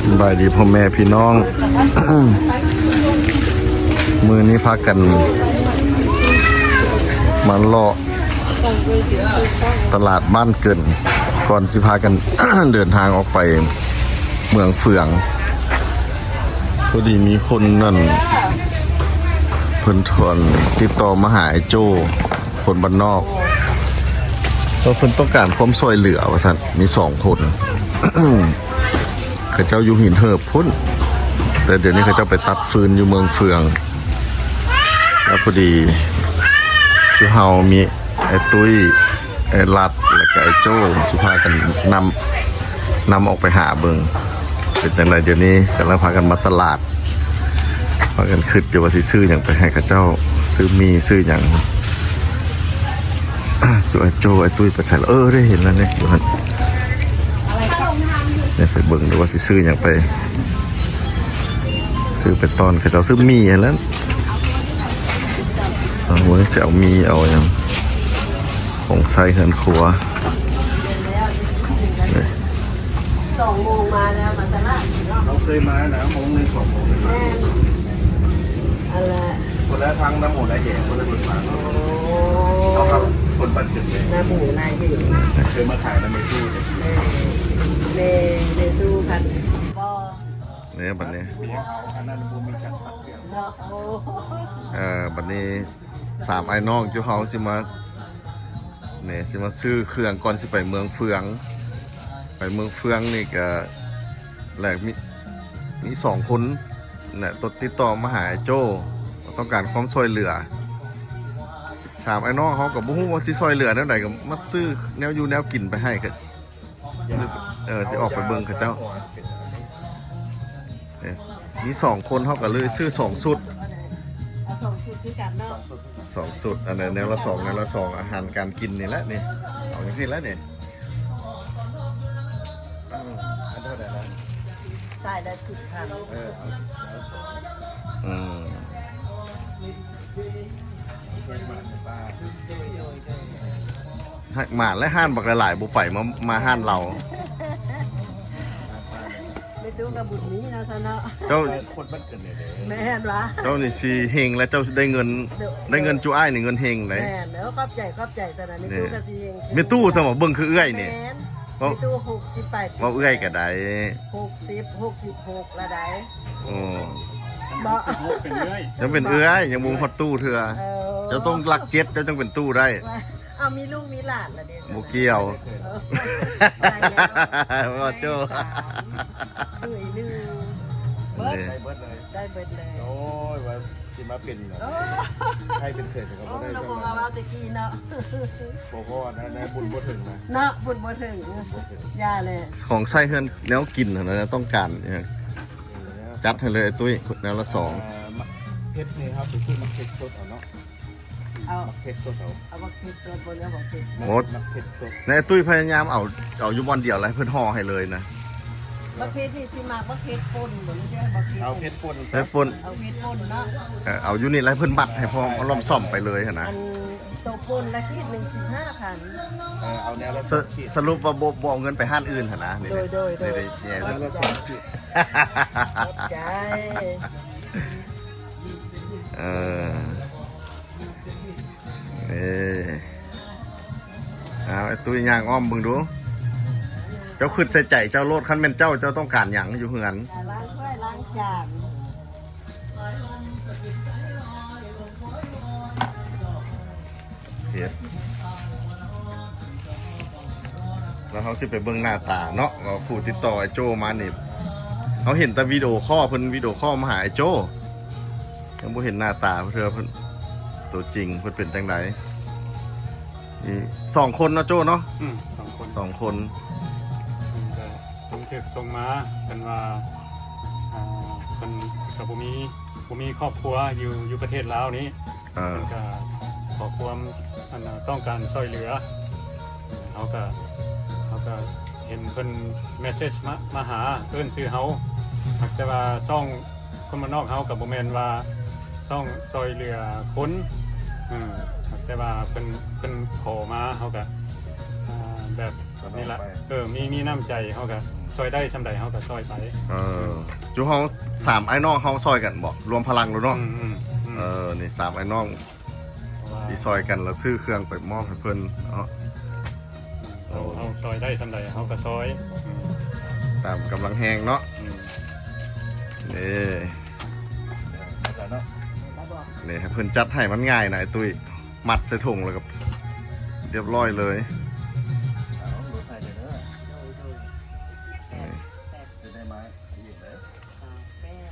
ສະບາຍດີພໍ່ແມ່ພີ່ນ້ອງ ມື້ນີ້ພາກັນມາເລາະຕະຫຼາດບ້ານເກີນ ກ່ອນຊິພາກັນເດີນທາງອອກໄປເມືອງເຟືອງ. ພໍດີມີຄົນນັ້ນ ເພິ່ນທວນຕິດຕໍ່ມາຫາອ້າຍໂຈ້ ຄົນບ້ານນອກ ວ່າເພິ່ນຕ້ອງການຄວາມຊ່ວຍເຫຼືອວ່າຊັ້ນ. ມີສອງຄົນ ເຂົາເຈົ້າຢູ່ຫີນເຫີບພຸ້ນ ແຕ່ດຽວນີ້ເຂົາເຈົ້າໄປຕັດຟືນຢູ່ເມືອງເຟືອງ. ແລ້ວພໍດີ ຢູ່ເຮົາມີ ອ້າຍຕຸ້ຍ ອ້າຍລັດ ແລ້ວກະອ້າຍໂຈ້ ຊິພາກັນນຳ ນຳອອກໄປຫາເບິ່ງ ເປັນຈັ່ງໃດ. ດຽວນີ້ກຳລັງພາກັນມາຕະຫຼາດ ພາກັນຄິດຢູ່ວ່າຊິຊື້ຫຍັງໄປໃຫ້ເຂົາເຈົ້າ ຊື້ໝີ່ຊື້ຫຍັງ. ໂຈ້ ໂຈ້ ອ້າຍຕຸ້ຍໄປໃສລະ? ເອີ ໄດ້ເຫັນແລ້ວນີ້ ຢູ່ຫັ້ນ. ໄປເບິ່ງດູວ່າຊິຊື້ຫຍັງໄປ ຊື້ໄປຕ້ອນເຂົາເຈົ້າ ຊື້ໝີ່ຫັ້ນແຫຼະ. ເອົາ ຊິເອົາໝີ່ເອົາຫຍັງ ຂອງໃຊ້ເຮືອນຄົວ. ສອງໂມງມາແລ້ວ ມາຕະຫຼາດເນາະ. ເຮົາເຄີຍມານະ ໂມງໜຶ່ງ ສອງໂມງ. ແມ່ນ ອັນລະ ຄົນລະທາງນຳໝູນາເຫງ ຄົນລະບົດບາດ. ໂອ້ ເຮົາກັບຄົນບ້ານເກີດເລີຍ ນຳໝູນາເຫງ ເຄີຍມາຂາຍນຳແມ່ຕູ້. ແມ່ ແມ່ຕູ້ຄັນບໍ່ ນີ້ບັດນີ້ ອັນນັ້ນບໍ່ມີຈັກສັກເທື່ອເນາະ. ໂອ້ ເອີ ບັດນີ້ສາມອ້າຍນ້ອງຈຸເຮົາຊິມາ ນີ້ ຊິມາຊື້ເຄື່ອງກ່ອນຊິໄປເມືອງເຟືອງ. ໄປເມືອງເຟືອງນີ້ກະ ແລະ ມີ ມີສອງຄົນແຫຼະ ຕິດຕໍ່ມາຫາອ້າຍໂຈ້ ຕ້ອງການຄວາມຊ່ວຍເຫຼືອ. ສາມອ້າຍນ້ອງເຮົາກະບໍ່ຮູ້ວ່າຊິຊ່ວຍເຫຼືອແນວໃດ ກະມາຊື້ແນວຢູ່ແນວກິນໄປໃຫ້ ກະ ເອີ ຊິອອກໄປເບິ່ງເຂົາເຈົ້າ. ມີສອງຄົນ ເຮົາກະເລີຍຊື້ສອງຊຸດ ເອົາສອງຊຸດຄືກັນເນາະ. ສອງຊຸດ ອັນໃດແນວລະສອງ ແນວລະສອງ ອາຫານການກິນນີ້ແຫຼະນີ້ ເອົາຈັ່ງຊີ້ແຫຼະນີ້. ອັນເທົ່າໃດລະ? ຊາຍລະສິບພັນ. ເອີ ເອົາ ອືມ ໃຫ້ໝານແລະ ຮ້ານບັກຫຼາຍໆ ບໍ່ໄປ ມາ ມາຮ້ານລາວ. ແມ່ຕູ້ກະບຸນມີເນາະ ຊັ້ນເນາະ. ເຈົ້າ ຄົນບ້ານເກີດເລີຍເດ້. ແມ່ນຫວາ? ເຈົ້ານີ້ຊິເຮັງແລະ ເຈົ້າໄດ້ເງິນ ໂດຍ ໄດ້ເງິນຈຸອ້າຍນີ້ ເງິນເຮັງເດ້. ແມ່ນ ເອີ ຂອບໃຈ ຂອບໃຈ. ຊັ້ນນະ ແມ່ຕູ້ກະຊິເຮັງ. ແມ່ຕູ້ຊັ້ນບໍ່ ເບິ່ງຄືເອື້ອຍນີ້. ແມ່ນ ເວົ້າ ແມ່ຕູ້ຫົກສິບປາຍ ເວົ້າເອື້ອຍກະໄດ້. ຫົກສິບ ຫົກສິບຫົກລະໄດ໋. ໂອ້ ບໍ່ ເປັນເອື້ອຍ ຍັງເປັນເອື້ອຍ ຍັງບໍ່ຮອດຕູ້ເທື່ອ. ເອີ ເຈົ້າຕ້ອງຫຼັກເຈັດ ເຈົ້າຈັ່ງເປັນຕູ້ໄດ້. ເອົາ ມີລູກມີຫຼານລະເດ້. ບໍ່ກ່ຽວ. ເອີ ໄດ້ແລ້ວ ບໍ່ໂຈ້ ເອີຍ ໜຶ່ງ ເບິດ ໄດ້ເບິດເລີຍ ໄດ້ເບິດເລີຍ. ໂອ້ຍ ວ່າຊິມາເປັນ ເອີ ໃຫ້ເປັນເຂີຍກະບໍ່ໄດ້. ໂອ້ ເຮົາບໍ່ມາເວົ້າແຕ່ກີ້ເນາະ ບໍ່ພໍນະ ບຸນບໍ່ເຖິງນະ ເນາະ ບຸນບໍ່ເຖິງ ບໍ່ເຖິງ. ຢ່າແຫຼະ ຂອງໃຊ້ເຮືອນແນວກິນຫັ້ນນະ ຕ້ອງການຫຍັງ ຈັດໃຫ້ເລີຍອ້າຍຕຸ້ຍ ແນວລະສອງ. ເອີ ໝາກເຜັດນີ້ ເຮົາໄປຊື້ໝາກເຜັດສົດເອົາເນາະ. ເອົາ ໝາກເຜັດສົດເອົາ ເອົາໝາກເຜັດສົດ ບໍ່ເອົາໝາກເຜັດ ໝົດ ໝາກເຜັດສົດ. ແລ້ວຕຸ້ຍພະຍາຍາມເອົາ ເອົາຢູ່ບ່ອນດຽວ ແລ້ວໃຫ້ເພິ່ນຫໍ່ໃຫ້ເລີຍນະ. ໝາກເຜັດນີ້ຊິໝາກໝາກເຜັດປົ່ນ ບໍ່ແມ່ນໝາກເຜັດ ເອົາເຜັດປົ່ນ ເຜັດປົ່ນ ເອົາເຜັດປົ່ນເນາະ. ເອີ ເອົາຢູ່ນີ້ ແລ້ວໃຫ້ເພິ່ນບັດໃຫ້ພ້ອມ ເອົາລອມສ້ອມໄປເລີຍຫັ້ນນະ. ອັນໂຕປົ່ນລະຂີດໜຶ່ງສິບຫ້າພັນ. ເອີ ເອົາແນວລະ ສະ ສະຫຼຸບວ່າບໍ່ ບໍ່ເອົາເງິນໄປຮ້ານອື່ນຫັ້ນນະ. ໂດຍ ໂດຍ ໂດຍ ແນວລະສອງຂີດ. ຂອບໃຈ. ເອີ ເອີ ເອົາ ຕຸ້ຍຍ່າງອ້ອມເບິ່ງດູ ເຈົ້າຄິດໃສ່ໃຈເຈົ້າໂລດ ຄັນແມ່ນເຈົ້າ ເຈົ້າຕ້ອງການຫຍັງຢູ່ເຮືອນ? ລ້າງຖ້ວຍລ້າງຈານ. ເຮັດ ແລ້ວເຮົາຊິໄປເບິ່ງໜ້າຕາເນາະ ວ່າຜູ້ຕິດຕໍ່ອ້າຍໂຈ້ມານີ້ ເຮົາເຫັນແຕ່ວິດີໂອຄໍ ເພິ່ນວິດີໂອຄໍມາຫາອ້າຍໂຈ້ ຍັງບໍ່ເຫັນໜ້າຕາເທື່ອ ເພິ່ນ ໂຕຈິງເພິ່ນເປັນຈັ່ງໃດ. ນີ້ສອງຄົນເນາະໂຈ້ເນາະ. ອືມ ສອງຄົນ ສອງຄົນ. ເພິ່ນກະ ເພິ່ນຖືກສົ່ງມາ ເພິ່ນວ່າ ອ່າ ເພິ່ນກະບໍ່ມີ ບໍ່ມີຄອບຄົວຢູ່ ຢູ່ປະເທດລາວນີ້. ເອີ ເພິ່ນກະຂໍຄວາມ ອັນ ຕ້ອງການຊ່ອຍເຫຼືອ. ເຮົາກະ ເຮົາກະເຫັນເພິ່ນແມັດເຊັດມາ ມາຫາ ເອີ້ນຊື່ເຮົາ ຫາກແຕ່ວ່າຊ່ອງຄົນບ້ານນອກເຮົາກະບໍ່ແມ່ນວ່າຊ່ອງຊ່ອຍເຫຼືອຄົນ ເອີ ຫາກແຕ່ວ່າເພິ່ນ ເພິ່ນຂໍມາ ເຮົາກະ ອ່າ ແບບນີ້ລະ ເອີ ມີ ມີນ້ຳໃຈ ເຮົາກະ ຊ່ອຍໄດ້ສ່ຳໃດເຮົາກໍຊ່ອຍໄປ. ເອີ ຢູ່ເຮົາສາມອ້າຍນ້ອງເຮົາຊ່ອຍກັນບໍ ລວມພະລັງໂລດເນາະ. ອືມໆໆ ເອີ ນີ້ສາມອ້າຍນ້ອງ ເພາະວ່າ ທີ່ຊ່ອຍກັນ ແລ້ວຊື້ເຄື່ອງໄປມອບໃຫ້ເພິ່ນເນາະ. ເຮົາ ເຮົາຊ່ອຍໄດ້ສ່ຳໃດເຮົາກໍຊ່ອຍ ອືມ ຕາມກຳລັງແຮງເນາະ. ອືມ ເດ້ ເນາະ ນີ້ໃຫ້ເພິ່ນຈັດໃຫ້ມັນງ່າຍນະ ໄອ້ຕຸ້ຍ ມັດໃສ່ຖົງແລ້ວກໍລຽບລ້ອຍເລີຍ. ເອົາລົດໃຫ້ເດີ ໂດຍ ໂດຍ ນີ້ ແປດ ຈະໄດ້ມາອີກເດີ ສາມແປດ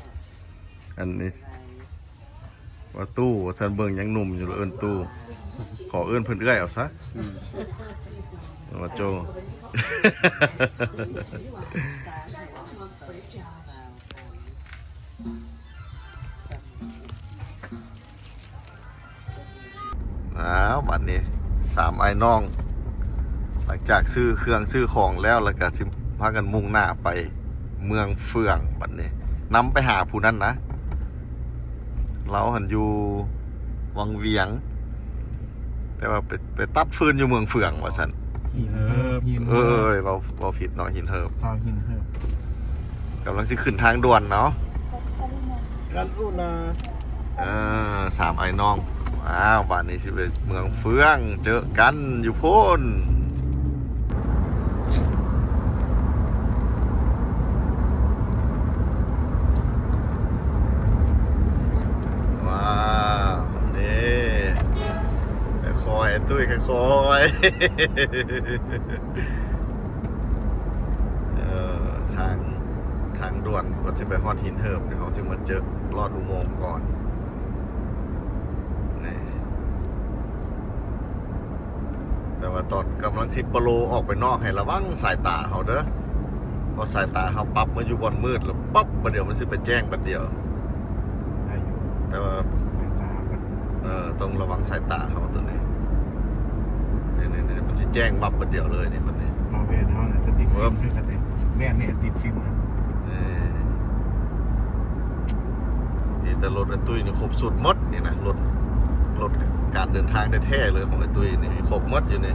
ອັນນີ້ ວ່າຕູ້ວ່າຊັ້ນ ເບິ່ງຍັງໜຸ່ມຢູ່ ເອີ້ນຕູ້ ຂໍເອີ້ນເພິ່ນເອື້ອຍເອົາຊະ. ອືມ ວ່າໂຈ ອ້າວ ບັດນີ້ສາມອ້າຍນ້ອງ ຫຼັງຈາກຊື້ເຄື່ອງຊື້ຂອງແລ້ວ ແລ້ວກໍຊິພາກັນມຸ່ງໜ້າໄປເມືອງເຟືອງ. ບັດນີ້ນຳໄປຫາຜູ້ນັ້ນນະ ລາວຫັ້ນຢູ່ວັງວຽງ ແຕ່ວ່າໄປ ໄປຕັດຟືນຢູ່ເມືອງເຟືອງວ່າຊັ້ນ. ຫີນເຫີບ ເອີ ເອີ ເວົ້າ ເວົ້າຜິດເນາະ ຫີນເຫີບ ຊາວຫີນເຫີບ. ກຳລັງຊິຂຶ້ນທາງດ່ວນເນາະ ກັນອຸນາ. ເອີ ສາມອ້າຍນ້ອງ ອ້າວ ບາດນີ້ຊິໄປເມືອງເຟືອງ ເຈີກັນຢູ່ພຸ້ນ. ວ້າວ ນີ້ ຄ່ອຍໆ ຕຸ້ຍ ຄ່ອຍໆ ເອີ ທາງ ທາງດ່ວນ ກ່ອນຊິໄປຮອດຫີນເຫີບ ເຮົາຊິມາເຈີລອດອຸໂມງກ່ອນ ນີ້. ແຕ່ວ່າຕອນກຳລັງຊິປະໂລອອກໄປນອກ ໃຫ້ລະວັງສາຍຕາເຮົາເດີ ເພາະສາຍຕາເຮົາປັບມາຢູ່ບ່ອນມືດແລ້ວປັບ ບາດດຽວມັນຊິໄປແຈ້ງບາດດຽວ ໄດ້ຢູ່ ແຕ່ວ່າສາຍຕາເຮົາກໍ ເອີ ຕ້ອງລະວັງສາຍຕາເຮົາໂຕນີ້ ນີ້ໆໆ ມັນຊິແຈ້ງວັບບາດດຽວເລີຍນີ້ ມັນນີ້ ມາແວ່ນເຮົານະ ຈະຕິດຟິມຄືກັນເດ ແວ່ນນີ້ຕິດຟິມນະ. ເອີ ນີ້ແຕ່ລົດອ້າຍຕຸ້ຍນີ້ຄົບຊຸດໝົດນີ້ນະ ລົດ ລົດການເດີນທາງແທ້ໆເລີຍຂອງອ້າຍຕຸ້ຍນີ້ ມີຄົບໝົດຢູ່ນີ້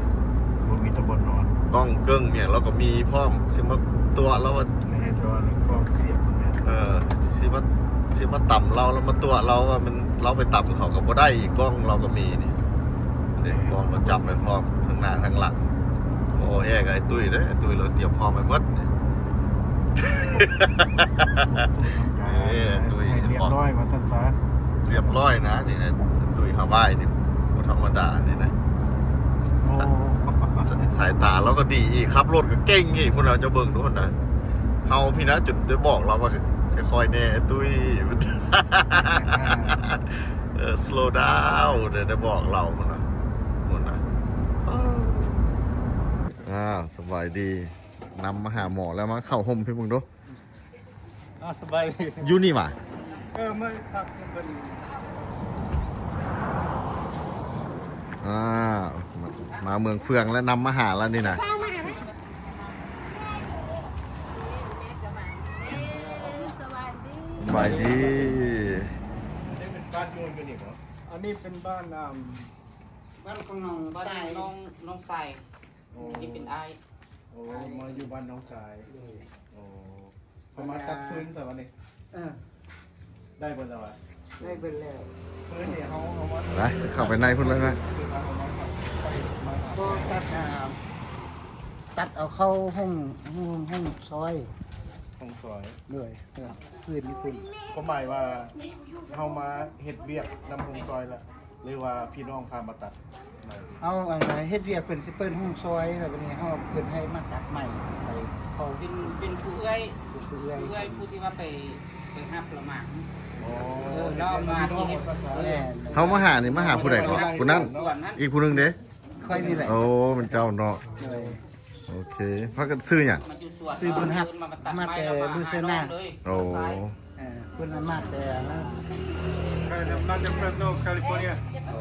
ບໍ່ມີແຕ່ບ່ອນນອນ ກ້ອງເກິ່ງຫຍັງລາວກໍມີພ້ອມ ຊິມາຕົວະລາວວ່າ ແນ່ນອນ ກ້ອງສຽບແມ່ນ ເອີ ຊິມາ ຊິມາຕຳລາວ ລາວມາຕົວະລາວວ່າມັນ ລາວໄປຕຳເຂົາກໍບໍ່ໄດ້ອີກ ກ້ອງລາວກໍມີນີ້ ເດ້ ກ້ອງລາວຈັບໄວ້ພ້ອມ ທັງໜ້າທັງຫຼັງ. ບໍ່ແອກັບອ້າຍຕຸ້ຍເດ້ ອ້າຍຕຸ້ຍລາວຕຽມພ້ອມໄວ້ໝົດນີ້ ເອີ ຕຸ້ຍ ໃຫ້ລຽບຮ້ອຍວ່າຊັ້ນຊະ ລຽບຮ້ອຍນະ ນີ້ນະ ຕຸ້ຍຮາວາຍນີ້ ບໍ່ທຳມະດານີ້ນະ. ໂອ້ ສາຍ ສາຍຕາລາວກໍດີອີກ ຂັບລົດກໍເກັ່ງອີກ ພຸ້ນນະ ເຈົ້າເບິ່ງດູພຸ້ນນະ ເຮົາພີ້ນະ ຈົນໄດ້ບອກລາວວ່າ ຄ່ອຍໆແດ່ຕຸ້ຍ ເອີ slow down ໄດ້ ໄດ້ບອກລາວພຸ້ນນະ ພຸ້ນນະ. ອ້າວ ສະບາຍດີ ນຳມາຫາໝໍແລ້ວ ມາເຂົ້າຮົ່ມພີ້ເບິ່ງດູ. ອ້າວ ສະບາຍດີ ຢູ່ນີ້ຫວາ? ເອີ ມາພັກເພິ່ນ ອ້າວ ມາ ມາເມືອງເຟືອງແລ້ວ ນຳມາຫາແລ້ວນີ້ນະ. ສະບາຍດີ ສະບາຍດີ. ອັນນີ້ເປັນບ້ານຢູ່ນີ້ບໍ? ອັນນີ້ເປັນບ້ານ ອ່າ ບ້ານຂອງນ້ອງ ບ້ານຂອງນ້ອງ ນ້ອງຊາຍ. ໂອ້ ນີ້ເປັນອ້າຍ. ໂອ້ ມາຢູ່ບ້ານນ້ອງຊາຍ. ໂດຍ. ໂອ້ ເຂົາມາຕັດຟືນຊະວະນີ້. ເອີ ໄດ້ບໍ່ຊະວະ? ໄດ້ເບິດແລ້ວ. ຟືນນີ້ເຮົາເອົາມາ ໄປ ເຂົ້າໄປໃນພຸ້ນເລີຍນະ. ບໍ່ ຕັດ ອ່າ ຕັດເອົາເຂົ້າຫ້ອງ ຫ້ອງ ຫ້ອງຊອຍ ຫ້ອງຊອຍ. ໂດຍ. ເອີ ຟືນນີ້ພຸ້ນ ຄວາມໝາຍວ່າເຮົາມາເຮັດວຽກນຳຫ້ອງຊອຍລະ ຫຼືວ່າພີ່ນ້ອງພາມາຕັດ? ເຮົາ ອັນ ເຮັດວຽກເພິ່ນຊິເປີດຫ້ອງຊອຍ ແລ້ວບັດນີ້ເຮົາເພິ່ນໃຫ້ມາຕັດໃໝ່ ໃສ່ເຂົ້າ ເປັນ ເປັນຜູ້ເອື້ອຍ ເປັນຜູ້ເອື້ອຍ ຜູ້ເອື້ອຍຜູ້ທີ່ວ່າໄປ ໄປຮັບລະໝາກ. ອໍ ເອີ ລາວມາທີ່ເຮັດ ແມ່ນ ເຮົາມາຫານີ້ ມາຫາຜູ້ໃດເກາະ? ຜູ້ນັ້ນ ອີກຜູ້ໜຶ່ງເດ້? ຂ້ອຍນີ້ແຫຼະ. ໂອ້ ເປັນເຈົ້າເນາະ. ໂດຍ. ໂອເຄ ພາກັນຊື່ຫຍັງ? ຊື່ບຸນຮັກ ມາແຕ່ລຸຍເຊຍນາ. ໂອ້ ເອີ ເພິ່ນມາແຕ່ນັ້ນ ມາຈາກເຟຣສໂນ ແຄລິຟໍເນຍ.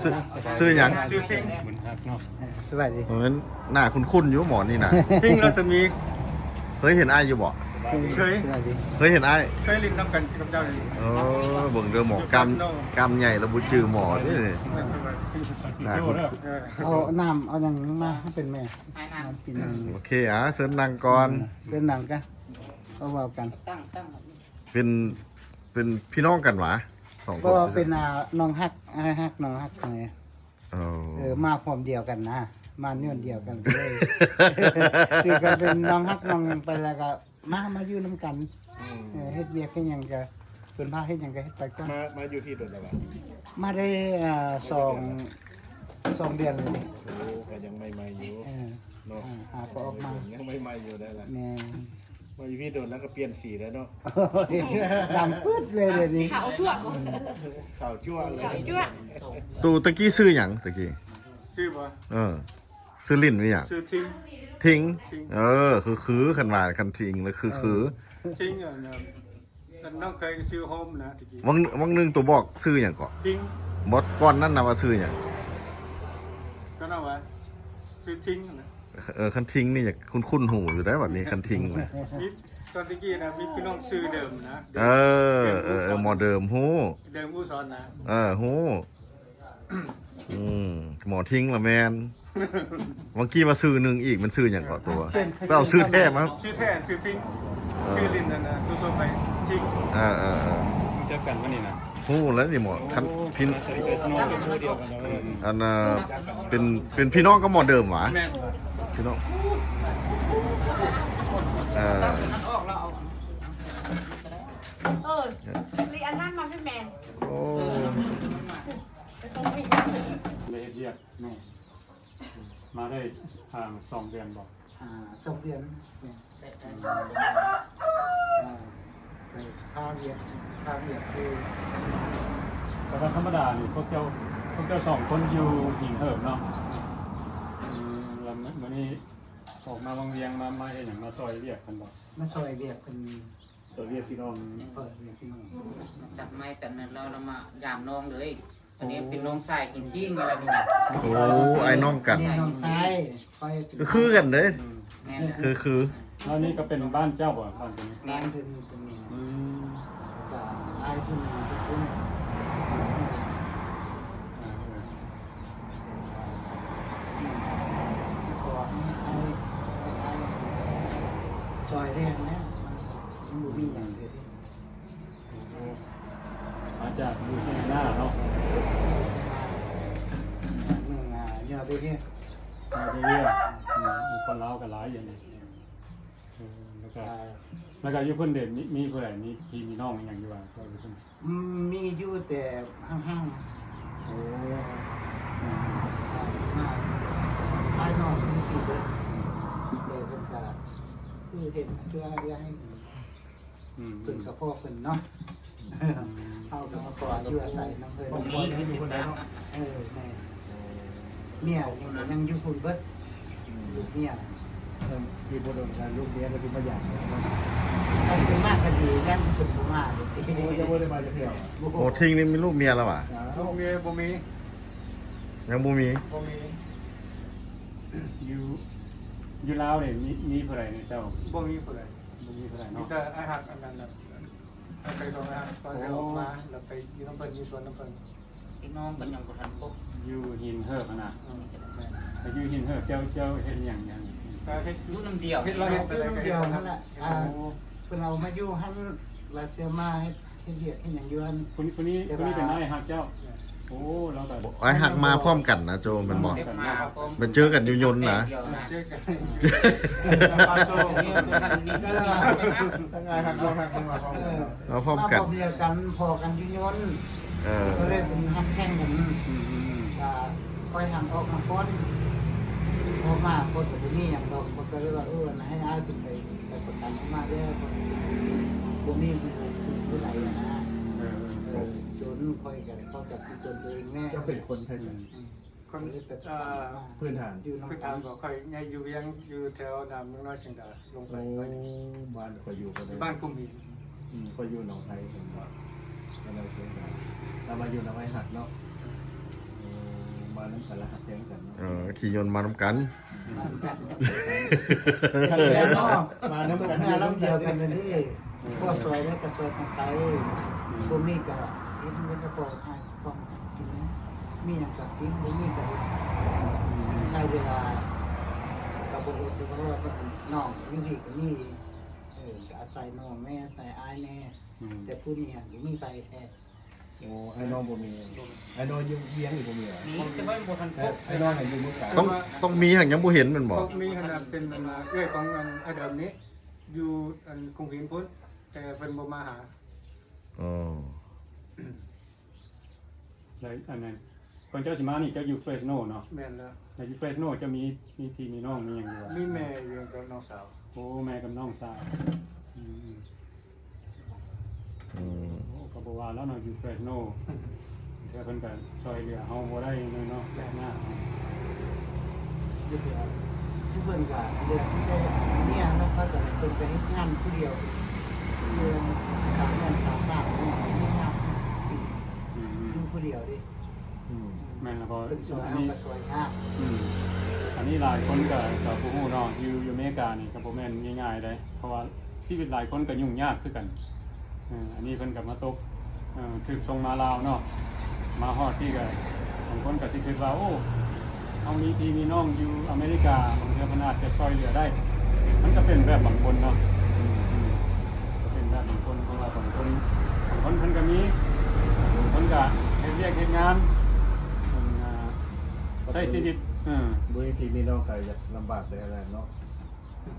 ຊື່ ຊື່ຫຍັງ? ຊື່ເພັງ. ບຸນຮັກເນາະ. ເອີ ສະບາຍດີ. ເອີ ໜ້າຄຸ້ນໆຢູ່ໝໍນີ້ນະ. ເພັງລັດສະໝີ. ເຄີຍເຫັນອ້າຍຢູ່ບໍ່? ເຄີຍ. ສະບາຍດີ. ເຄີຍເຫັນອ້າຍ? ເຄີຍຫຼິ້ນນຳກັນກັບເຈົ້ານີ້. ເອີ ເບິ່ງເດີໝໍ ກ້າມ ກ້າມໃຫຍ່ແລ້ວບໍ່ຈື່ໝໍເດ້. ໜ້າຄຸ້ນ. ເອີ ເອົານ້ຳເອົາຫຍັງມາໃຫ້ເປັນແມ່. ໂອເຄ ອ່າ ເຊີນນັ່ງກ່ອນ. ເຊີນນັ່ງກະ. ເວົ້າ ເວົ້າກັນ ຕັ້ງ ຕັ້ງແບບນີ້ ເປັນ ເປັນພີ່ນ້ອງກັນຫວາ ສອງຄົນ? ບໍ່ ເປັນ ອ່າ ນ້ອງຮັກ ອ້າຍຮັກ ນ້ອງຮັກ ເອີ ເອີ ມາພ້ອມດຽວກັນນະ ມາຍ້ອນດຽວກັນ ກໍເລີຍ ຖືກັນເປັນນ້ອງຮັກນ້ອງຫຍັງໄປ ແລ້ວກໍມາ ມາຢູ່ນຳກັນ ອືມ ເອີ ເຮັດວຽກເຮັດຫຍັງກໍ ເພິ່ນພາເຮັດຫຍັງກໍເຮັດໄປກ່ອນ. ມາ ມາຢູ່ພີ້ດົນແລ້ວຫວາ? ມາໄດ້ ເອີ ສອງ ສອງເດືອນແລ້ວນີ້. ໂອ້ ກໍຍັງໃໝ່ໆຢູ່ ເອີ ເນາະ ຫາກໍອອກມາ ຍັງໃໝ່ໆຢູ່ໄດ້ລະ ແມ່ນ. ມາຢູ່ພີ້ດົນແລ້ວກໍປ່ຽນສີແລ້ວເນາະ ໂອ້ຍ ດຳປຶດເລີຍດຽວນີ້ ຂາວຊົ່ວ ຂາວຊົ່ວເລີຍ ຂາວຈ້ວະ. ໂຕຕະກີ້ຊື່ຫຍັງຕະກີ້? ຊື່ບໍ່? ເອີ ຊື່ຫຼິ້ນວ່າຫຍັງ? ຊື່ທິງ ທິງ ທິງ ເອີ ຄືໆ ຄັນວ່າຄັນທິງລະຄືໆ ເອີ ທິງ ອັນນັ້ນ ອັນນ້ອງເຄີຍຊື່ໂຮມນະຕະກີ້ ວັງ ວັງໜຶ່ງໂຕບອກຊື່ຫຍັງເກາະ? ທິງ ບໍ່ ກ່ອນນັ້ນນະວ່າຊື່ຫຍັງ? ກໍນັ້ນວ່າຊື່ທິງນະ. ເອີ ຄັນທິງນີ້ຢາກຄຸ້ນໆຫູຢູ່ໄດ໋ ບັດນີ້ຄັນທິງນະ ມີ ຕອນຕະກີ້ນະ ມີພີ່ນ້ອງຊື່ເດີມນະ ເດີມ ເອີ ເດີມ ເອີ ເອີ ໝໍເດີມ ຮູ້ ເດີມ ອູສອນນະ ເອີ ຮູ້ ອືມ ໝໍທິງລະແມ່ນ ເມື່ອກີ້ວ່າຊື່ໜຶ່ງອີກ ມັນຊື່ຫຍັງເກາະຕົວ? ໄປເອົາຊື່ແທ້ມາ ຊື່ແທ້ ຊື່ທິງ ເອີ ຊື່ຫຼິ້ນນັ້ນນະ ທົ່ວໆໄປ ທິງ ເອີໆໆ ຮູ້ຈັກກັນບໍ່ນີ້ນະ? ຮູ້ແລ້ວນີ້ໝໍ ຄັນ ໂອ້ ພີ່ ອັນນ່າ ເປັນ ເປັນພີ່ນ້ອງກັບໝໍເດີມຫວາ? ແມ່ນ ພີ່ນ້ອງ ເອີ ເອີ ລີອັນນັ້ນມາພີ່ແມ່ນ ໂອ້ ໄດ້ເຮັດວຽກ ແມ່ນ ມາໄດ້ ອ່າ ສອງເດືອນບໍ່? ອ່າ ສອງເດືອນ ແມ່ນ ອືມ ອ່າ ກໍຄ່າວຽກ ຄ່າວຽກຄື ແຕ່ວ່າທຳມະດານີ້ ພວກເຈົ້າ ພວກເຈົ້າສອງຄົນຢູ່ຫີນເຫີບເນາະ? ອືມ ແລ້ວມື້ນີ້ອອກມາວັງວຽງ ມາ ມາເຮັດຫຍັງ? ມາຊ່ອຍວຽກເພິ່ນບໍ່? ມາຊ່ອຍວຽກເພິ່ນ ຊ່ອຍວຽກພີ່ນ້ອງ ຊ່ອຍວຽກພີ່ນ້ອງ ຕັດໄມ້ຕັດນັ້ນ ແລ້ວ ແລ້ວມາຢາມນ້ອງເລີຍ. ອັນນີ້ເປັນນ້ອງຊາຍຂອງທິງນີ້ລະນີ້ ໂອ້ ອ້າຍນ້ອງກັນ ນີ້ນ້ອງຊາຍຂ້ອຍ ຄືກັນເດ້ ອືມ ແມ່ນ ຄື ຄື ແລ້ວນີ້ກໍເປັນບ້ານເຈົ້າບໍ່? ບ້ານຕົວນີ້ ບ້ານເພິ່ນຕົວນີ້ ອືມ ກໍອ້າຍເພິ່ນຢູ່ພຸ້ນ ເອີ ເອີ ກໍໃຫ້ ໃຫ້ ໃຫ້ ໃຫ້ຊ່ອຍແດ່ນະ ມັນບໍ່ມີຫຍັງເລີຍ. ມາຈາກຢູ່ໄຊນາເນາະ ເມືອງ ອ່າ ຍອດເດ ຍອດເດ ອືມ ຄົນລາວກໍຫຼາຍຢູ່ນີ້ ເອີ ແລ້ວກໍ ອ່າ ແລ້ວກໍຢູ່ເພິ່ນເດ ມີ ມີຜູ້ໃດ ມີພີ່ມີນ້ອງອີ່ຫຍັງຢູ່ວ່າ ຢູ່ເພິ່ນ? ອືມ ມີຢູ່ແຕ່ຫ່າງໆ ໂອ້ ອືມ ອ່າ ມາ ອ້າຍນ້ອງເພິ່ນຢູ່ເບິດ ແຕ່ເພິ່ນກໍຄືເຫັນເທື່ອໃດ ອືມ ເພິ່ນກໍພໍ່ເພິ່ນເນາະ ອືມ ເຮົາກໍມາຂໍຢູ່ອາໄສນຳເພິ່ນ ບໍ່ມີ ບໍ່ມີ ເອີ ແມ່ນ ເມຍຍັງ ຍັງຢູ່ພຸ້ນເບິດ ອືມ ລູກເມຍ ເອີ ອີກບໍ່ດົນກໍລູກເມຍກໍຊິມາຢາມ ຄັນເພິ່ນມາກໍດີ ຢ້ານເພິ່ນບໍ່ມາເດ ໂອ້ ຍັງບໍ່ໄດ້ມາຈັກເທື່ອ ໂອ້ ໂອ້ ທິງນີ້ມີລູກເມຍແລ້ວຫວາ? ລູກເມຍບໍ່ມີ ຍັງບໍ່ມີ ບໍ່ມີ ຢູ່ ຢູ່ລາວນີ້ມີ ມີຜູ້ໃດແດ່ເຈົ້າ? ບໍ່ມີຜູ້ໃດ ບໍ່ມີຜູ້ໃດເນາະ ມີແຕ່ອ້າຍຮັກອັນນັ້ນນະ ໄປສອງອ້າຍຮັກ ຕອນເຊົ້າອອກມາ ແລ້ວໄປຢູ່ນຳເພິ່ນ ຢູ່ສວນນຳເພິ່ນ ພີ່ນ້ອງກໍຍັງບໍ່ທັນຄົບ ຢູ່ຫີນເຫີບຫັ້ນນະ ອືມ ແມ່ນ ແລ້ວຢູ່ຫີນເຫີບ ເຈົ້າ ເຈົ້າເຮັດຫຍັງຢູ່ຫັ້ນ? ກໍເຮັດ ຢູ່ນຳດຽວ ເຮັດ ເຮັດລາວເຮັດ ຢູ່ນຳດຽວຫັ້ນແຫຼະ ໂອ້ ອ່າ ເພິ່ນເອົາມາຢູ່ຫັ້ນ ແລ້ວເຈົ້າມາເຮັດ ເຮັດວຽກເຮັດຫຍັງຢູ່ຫັ້ນ ຜູ້ນີ້ ຜູ້ນີ້ ຜູ້ນີ້ເປັນອ້າຍຮັກເຈົ້າ ໂອ້ ລາວກໍ ອ້າຍຮັກມາພ້ອມກັນນະໂຈ ແມ່ນບໍ່? ມາພ້ອມ ໄປເຈີກັນຢູ່ຍົນນະ ເຈີກັນ ທັງອ້າຍຮັກນ້ອງຮັກມາພ້ອມກັນ ເອີ ມາພ້ອມກັນ ມາພ້ອມດຽວກັນ ພໍ້ກັນຢູ່ຍົນ ເອີ ກໍເລີຍເປັນຮັກແຂ່ງກັນ ອືມ ກໍຂ້ອຍຫັນອອກມາກ່ອນ ພໍມາເພິ່ນກໍບໍ່ມີຫຍັງດອກ ເພິ່ນກໍເລີຍວ່າ ເອີ ໃຫ້ອ້າຍເປັນໄປ ໄປປະກັນອອກມາແລ້ວ ບໍ່ມີຜູ້ໃດນະ ເອີ ຈົນຂ້ອຍກໍໄດ້ພໍ້ກັບທີ່ຈົນຕົວເອງແດ່ ເຈົ້າເປັນຄົນໃສ? ອືມ ຄົນ ເອີ ພື້ນຖານ ຢູ່ນຳ ພື້ນຖານ ກັນ ກໍຂ້ອຍໃຫຍ່ຢູ່ວຽງ ຢູ່ແຖວໜ້າເມືອງນ້ອຍຊຽງດາ ລົງໄປ ໂອ້ ໜ້ອຍໜຶ່ງ ບ້ານຂ້ອຍຢູ່ ບ້ານພູມີນ ອືມ ຂ້ອຍຢູ່ໜອງໄຮ ເຫັນບໍ່ ເມືອງນ້ອຍຊຽງດາ ແລ້ວມາຢູ່ນຳອ້າຍຮັກເນາະ ເອີ ມານຳກັນລະຮັກແພງກັນເນາະ ເອີ ຂີ່ຍົນມານຳກັນ ມານຳກັນ ມານຳກັນ ເຮືອລຳດຽວກັນເລີຍ ພໍຊ່ອຍໄດ້ກໍຊ່ອຍກັນໄປ ອືມ ບໍ່ມີກໍເຮັດເງິນກໍພໍໃຫ້ ຂອງກິນ ມີຫຍັງກໍກິນ ບໍ່ມີກໍອືມ ໃຊ້ເວລາກໍບໍ່ອຶດ ເພາະວ່ານ້ອງຢູ່ນີ້ກໍມີ ເອີ ກໍອາໄສນ້ອງແດ່ ອາໄສອ້າຍແດ່ ອືມ ແຕ່ຜູ້ນີ້ຫັ້ນບໍ່ມີໃຜແທ້. ໂອ້ ອ້າຍນ້ອງບໍ່ມີ ອ້າຍນ້ອງຢູ່ວຽງນີ້ບໍ່ມີຫວາ? ມີ ແຕ່ວ່າບໍ່ທັນຄົບ ອ້າຍນ້ອງໃຫ້ຢູ່ເມືອງກາງ ຕ້ອງ ຕ້ອງມີຫັ້ນ ຍັງບໍ່ເຫັນແມ່ນບໍ່? ຕ້ອງມີຫັ້ນນະ ເປັນອັນເອື້ອຍຂອງອັນອ້າຍດຳນີ້ ຢູ່ອັນຂົງເຫັນພຸ້ນ ແຕ່ເພິ່ນບໍ່ມາຫາ. ອໍ ແລ້ວອັນນັ້ນ ກ່ອນເຈົ້າຊິມານີ້ເຈົ້າຢູ່ເຟຣສໂນເນາະ? ແມ່ນແລ້ວ. ແລ້ວຢູ່ເຟຣສໂນເຈົ້າມີ ມີພີ່ມີນ້ອງມີຫຍັງຢູ່ບໍ່? ມີແມ່ຢູ່ກັບນ້ອງສາວ. ໂອ້ ແມ່ກັບນ້ອງສາວ ອືມ ອືມ ອືມ ໂອ້ ກໍບໍ່ວ່າແລ້ວເນາະ ຢູ່ເຟຣສໂນ ເທື່ອເພິ່ນກໍຊ່ອຍເຫຼືອເຮົາບໍ່ໄດ້ເລີຍເນາະ ແບບນັ້ນ ຄືເພິ່ນກໍເລືອກເຈົ້າເມຍເນາະ ເຂົາກໍເພິ່ນກໍເຮັດງານຜູ້ດຽວ ເລື່ອງການນອນການຕາກເນາະ ເຮັດງານ ອືມ ຢູ່ຜູ້ດຽວເດ້. ອືມ ແມ່ນລະ ເພາະເພິ່ນຊ່ວຍ ອັນນີ້ ເຮົາກໍຊ່ວຍຍາກ. ອືມ ອັນນີ້ຫຼາຍຄົນກໍ ກໍບໍ່ຮູ້ເນາະ ຢູ່ ຢູ່ອາເມລິການີ້ກໍບໍ່ແມ່ນງ່າຍໆເດ້ ເພາະວ່າຊີວິດຫຼາຍຄົນກໍຫຍຸ້ງຍາກຄືກັນ. ເອີ ອັນນີ້ເພິ່ນກໍມາຕົກ ເອີ ຖືກສົ່ງມາລາວເນາະ ມາຮອດພີ້ກໍ ບາງຄົນກໍຊິຄິດວ່າ ໂອ້ ເຮົາມີພີ່ມີນ້ອງຢູ່ອາເມລິກາ ບາງເທື່ອເພິ່ນອາດຈະຊ່ອຍເຫຼືອໄດ້ ມັນກໍເປັນແບບບາງຄົນເນາະ. ອືມ ອືມ ກໍເປັນແບບບາງຄົນ ເພາະວ່າບາງຄົນ ບາງຄົນເພິ່ນກໍມີ ບາງຄົນກໍເຮັດວຽກເຮັດງານ ເພິ່ນ ອ່າ ໃຊ້ຊີວິດ ເອີ ບໍ່ມີພີ່ມີນ້ອງກໍຢາກລຳບາກແດ່ແຫຼະເນາະ.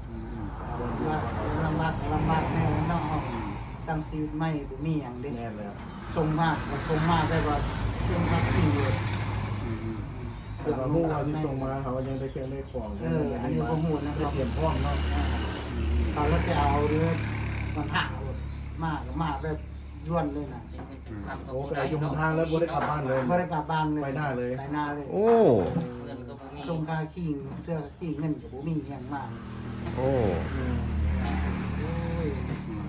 ອືມ ອືມ ລຳບາກ ລຳບາກ ລຳບາກແນ່ເນາະ ອືມ ຕັ້ງຊີວິດໃໝ່ບໍ່ມີຫຍັງເດ້. ແມ່ນແລ້ວ ສົ່ງມາກໍສົ່ງມາແບບວ່າສົ່ງມາຊິງເລີຍ. ອືມ ອືມ ແຕ່ວ່າຮູ້ວ່າຊິສົ່ງມາ ເຮົາຍັງໄດ້ເຄື່ອງໄດ້ຂອງ ເອີ ອັນນີ້ບໍ່ຮູ້ນະ ໄດ້ຕຽມພ້ອມເນາະ. ເຂົາລະຈະເອົາເດີ ມັນຫາມາກໍມາແບບດ່ວນເລີຍນະ. ອືມ ໂອ້ ໄປຢູ່ຫົນທາງແລ້ວບໍ່ໄດ້ກັບບ້ານເລີຍ ບໍ່ໄດ້ກັບບ້ານເລີຍ ໄປນາເລີຍ ໄປນາເລີຍ. ໂອ້ ເງິນກໍບໍ່ມີ ສົ່ງຄ່າຂີ່ ເສື້ອຂີ່ເງິນກໍບໍ່ມີຫຍັງມາ. ໂອ້ ອືມ ໂອ້ຍ ອືມ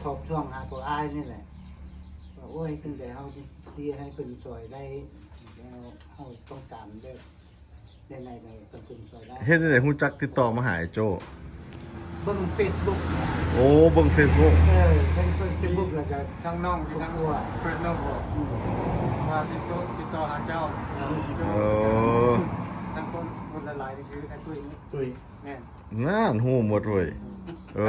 ຂອບຊ່ວງຫາກໍອາຍນີ້ແຫຼະ ວ່າ ໂອ້ຍ ຈັ່ງໃດເຮົາຊິໃຫ້ເພິ່ນຊ່ອຍໄດ້ ແລ້ວເຮົາຕ້ອງການແບບ ເຮັດຈັ່ງໃດຮູ້ຈັກຕິດຕໍ່ມາຫາອ້າຍໂຈ້? ເບິ່ງເຟສບຸກ. ໂອ້ ເບິ່ງເຟສບຸກ. ເອີ ເບິ່ງເຟສບຸກແລ້ວກໍທາງນ້ອງ ທາງເຟສບຸກ ອືມ ວ່າຕິດຕໍ່ ຕິດຕໍ່ຫາເຈົ້າ. ເອີ ທາງຄົນ ຄົນຫຼາຍໆນີ້ຄືອ້າຍຕຸ້ຍນີ້. ຕຸ້ຍ ແມ່ນ. ນັ້ນ ຮູ້ໝົດເວີຍ. ເອີ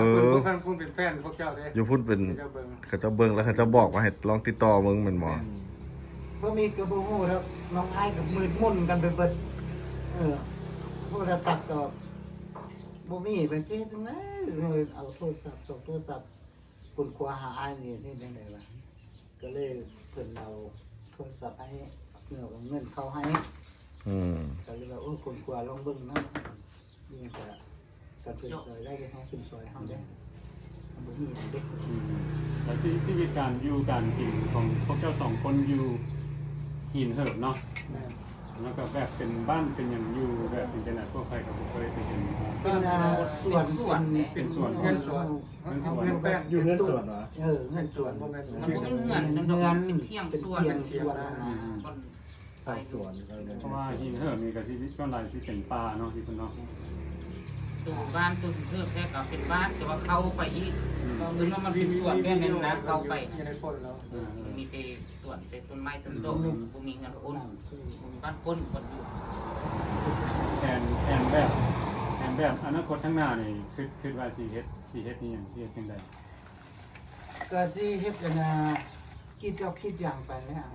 ທາງພຸ້ນເປັນແຟນພວກເຈົ້າເດ້ ຢູ່ພຸ້ນເປັນ ເຂົາເຈົ້າເບິ່ງ ເຂົາເຈົ້າເບິ່ງແລ້ວເຂົາເຈົ້າບອກວ່າໃຫ້ລອງຕິດຕໍ່ເບິ່ງແມ່ນບໍ່? ແມ່ນ ພວກນີ້ກໍບໍ່ຮູ້ແລ້ວ ນ້ອງອ້າຍກໍມືດມົນກັນໄປເບິດ. ເອີ ໂທລະສັບກໍບໍ່ມີ ໄປເຮັດຈັ່ງໃດ ເອົາໂທລະສັບ ສອງໂທລະສັບ ຄົ້ນຄວ້າຫາອ້າຍນີ້ເຮັດຈັ່ງໃດວະ ກໍເລີຍເພິ່ນເອົາໂທລະສັບໃຫ້ ເງິນເຂົ້າໃຫ້. ອືມ ກໍເລີຍວ່າ ໂອ້ ຄົ້ນຄວ້າລອງເບິ່ງເນາະ ນີ້ກໍ ກໍເພິ່ນຊ່ອຍໄດ້ກໍໃຫ້ເພິ່ນຊ່ອຍເຮົາແດ່ ມັນບໍ່ມີຫຍັງເດ້. ອືມ ແລ້ວຊີ ຊີວິດການຢູ່ການກິນຂອງພວກເຈົ້າສອງຄົນຢູ່ຫີນເຫີບເນາະ? ແມ່ນ. ແລ້ວກໍແບບເປັນບ້ານເປັນຫຍັງຢູ່ແບບເປັນຈັ່ງໃດ? ພວກຂ້ອຍກໍບໍ່ເຄີຍໄປເຫັນ. ເປັນ ອ່າ ສວນ ເປັນສວນເດ້ ເປັນສວນ ເຮືອນສວນ ເຮືອນສວນ ຢູ່ເຮືອນສວນຫວາ? ເອີ ເຮືອນສວນ ບໍ່ແມ່ນ ມັນບໍ່ແມ່ນເຮືອນ ເປັນເຮືອນ ເປັນຖຽງສວນ ເປັນຖຽງນາ ອືມ ເຂົ້າສວນ ເພາະວ່າຫີນເຫີບນີ້ກໍຊິສ່ວນຫຼາຍຊິເປັນປ່າເນາະ ທີ່ເພິ່ນເນາະ. ຕົວບ້ານຕົວຫີນເຫີບແທ້ກໍເປັນບ້ານ ແຕ່ວ່າເຂົ້າໄປອີກ ອືມ ເພິ່ນວ່າມັນເປັນສວນແບບນັ້ນນະ ເຂົ້າໄປ ເອີ ມີແຕ່ສວນ ແຕ່ຕົ້ນໄມ້ຕົ້ນດອກ ອືມ ບໍ່ມີເຮືອນຄົນ ບໍ່ມີບ້ານຄົນຄົນຢູ່. ແຜນ ແຜນແບບ ແຜນແບບອະນາຄົດຂ້າງໜ້ານີ້ ຄິດ ຄິດວ່າຊິເຮັດ ຊິເຮັດອີ່ຫຍັງ ຊິເຮັດຈັ່ງໃດ? ກໍຊິເຮັດອັນນ່າ ກຣີດດອກກຣີດຢາງໄປແລ້ວ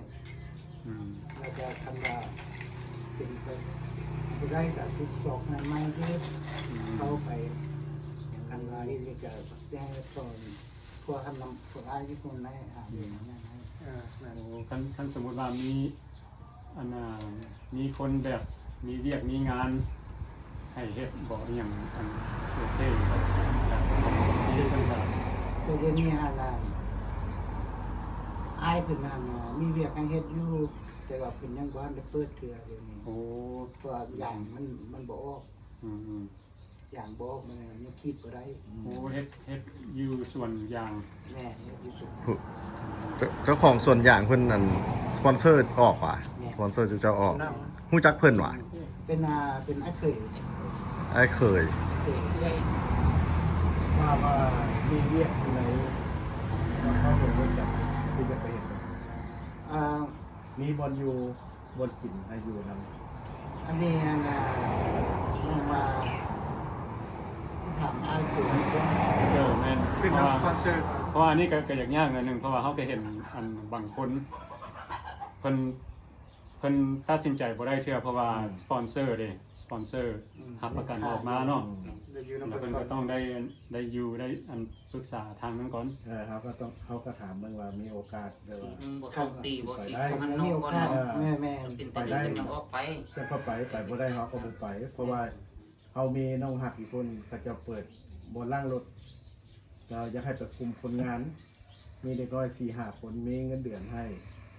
ອືມ ແລ້ວກໍຄັນວ່າເປັນໄປບໍ່ໄດ້ກໍຊິຊອກງານໃໝ່ເຮັດ ອືມ ເຂົ້າໄປ ຄັນວ່າເຮັດນີ້ກໍແຈ້ງໃຫ້ພວກ ພວກທຳນຳພວກອ້າຍຢູ່ພຸ້ນໄດ້ຫາເຮັດງານໃຫ້. ເອີ ແມ່ນ. ໂອ້ ຄັນ ຄັນສົມມຸດວ່າມີ ອັນນ່າ ມີຄົນແບບມີວຽກມີງານໃຫ້ເຮັດບໍ່ ອີ່ຫຍັງ ອັນ ໂອເຄຢູ່ບໍ່? ແບບ ແຕ່ດຽວນີ້ຫັ້ນນະ ອ້າຍເພິ່ນຫັ້ນນະ ມີວຽກໃຫ້ເຮັດຢູ່ ແຕ່ວ່າເພິ່ນຍັງບໍ່ທັນໄດ້ເປີດເທື່ອດຽວນີ້. ໂອ້ ເພາະວ່າຢາງມັນ ມັນບໍ່ອອກ. ອືມໆ. ຢາງບໍ່ອອກ ມັນຍັງກຣີດບໍ່ໄດ້. ໂອ້ ເຮັດ ເຮັດຢູ່ສວນຢາງ. ແມ່ນ ເຮັດຢູ່ສວນ. ຜູ້ ເຈົ້າ ເຈົ້າຂອງສວນຢາງເພິ່ນ ອັນ ສະປອນເຊີອອກຫວາ? ແມ່ນ. ສະປອນເຊີເຈົ້າອອກ. ຮູ້ຈັກເພິ່ນຫວາ? ເປັນ ອ່າ ເປັນອ້າຍເຂີຍ. ອ້າຍເຂີຍ. ເຂີຍ. ວ່າ ວ່າມີວຽກຢູ່ໃນນະຄອນຫຼວງວຽງຈັນທີ່ຈະໄປເຮັດ. ອ່າ ມີບ່ອນຢູ່ ບ່ອນກິນໃຫ້ຢູ່ນຳ. ອັນນີ້ ອັນ ອ່າ ນ້ອງວ່າຊິ ຖາມອ້າຍເຂີນກ່ອນ. ເອີ ແມ່ນ ເປັນ ເພາະວ່າ ສະປອນເຊີ ເພາະວ່າອັນນີ້ກໍ ກໍຢາກຍາກໜ້ອຍໜຶ່ງ ເພາະວ່າເຮົາກໍເຫັນອັນບາງຄົນ ເພິ່ນ ເພິ່ນຕັດສິນໃຈບໍ່ໄດ້ເທື່ອ ເພາະວ່າ ອືມ ສະປອນເຊີເດ້ ສະປອນເຊີ ອືມ ຮັບປະກັນອອກມາເນາະ ອືມ ແລ້ວເພິ່ນກໍຕ້ອງໄດ້ ໄດ້ຢູ່ ໄດ້ອັນປຶກສາທາງນັ້ນກ່ອນ. ເອີ ເຮົາກໍຕ້ອງ ເຮົາກໍຖາມເບິ່ງວ່າມີໂອກາດ ຫຼືວ່າ ປີໜຶ່ງບໍ່ ສອງປີບໍ່ ຊິໄປໄດ້ ສິບ ເຮົາຫັນນອກກ່ອນເນາະ ເອີ ແມ່ນໆ ເປັນໄປໄດ້ ແມ່ນ ຍັງອອກໄປ ແຕ່ກໍໄປ ໄປບໍ່ໄດ້ເຮົາກໍບໍ່ໄປ ເພາະວ່າ ເຮົາມີນ້ອງຮັກຢູ່ພຸ້ນ ເຂົາເຈົ້າເປີດບ່ອນລ້າງລົດ ແລ້ວຢາກໃຫ້ໄປຄຸມຄົນງານ ມີເດັກນ້ອຍສີ່ຫ້າຄົນ ມີເງິນເດືອນໃຫ້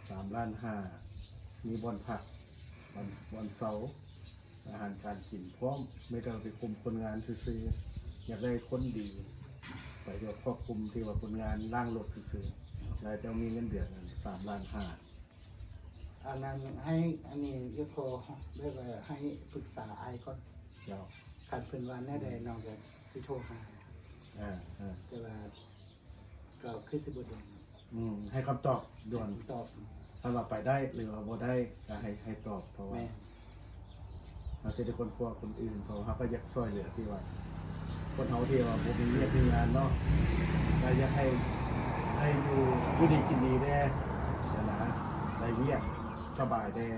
ສາມລ້ານຫ້າ ມີບ່ອນພັກ ບ່ອນ ບ່ອນເຊົາ ອາຫານການກິນພ້ອມ ມີແຕ່ໄປຄຸມຄົນງານຊື່ໆ ຢາກໄດ້ຄົນດີ ໄປຄວບຄຸມທີ່ວ່າຄົນງານລ້າງລົດຊື່ໆ ແລ້ວເຈົ້າມີເງິນເດືອນນັ້ນສາມລ້ານຫ້າ. ອັນນັ້ນໃຫ້ ອັນນີ້ ຢາກຂໍແບບວ່າໃຫ້ປຶກສາອ້າຍກ່ອນ ເຈົ້າ ຄັນເພິ່ນວ່າແນວໃດ ອືມ ນ້ອງກໍຊິໂທຫາ ອ່າໆ ແຕ່ວ່າກໍຄືຊິບໍ່ດົນ ອືມ ໃຫ້ຄຳຕອບດ່ວນ ຕອບ ຄັນວ່າໄປໄດ້ ຫຼືວ່າບໍ່ໄດ້ ກໍໃຫ້ ໃຫ້ຕອບ ເພາະວ່າ ແມ່ນ ເຮົາຊິໄດ້ຄົ້ນຄວ້າຄົນອື່ນ ເພາະວ່າເຮົາກໍຢາກຊ່ວຍເຫຼືອທີ່ວ່າ ຄົນເຮົາທີ່ວ່າບໍ່ມີວຽກມີງານເນາະ ກໍຢາກໃຫ້ໄດ້ຢູ່ ຢູ່ດີກິນດີແດ່ຫັ້ນນະ ໄດ້ວຽກສະບາຍແດ່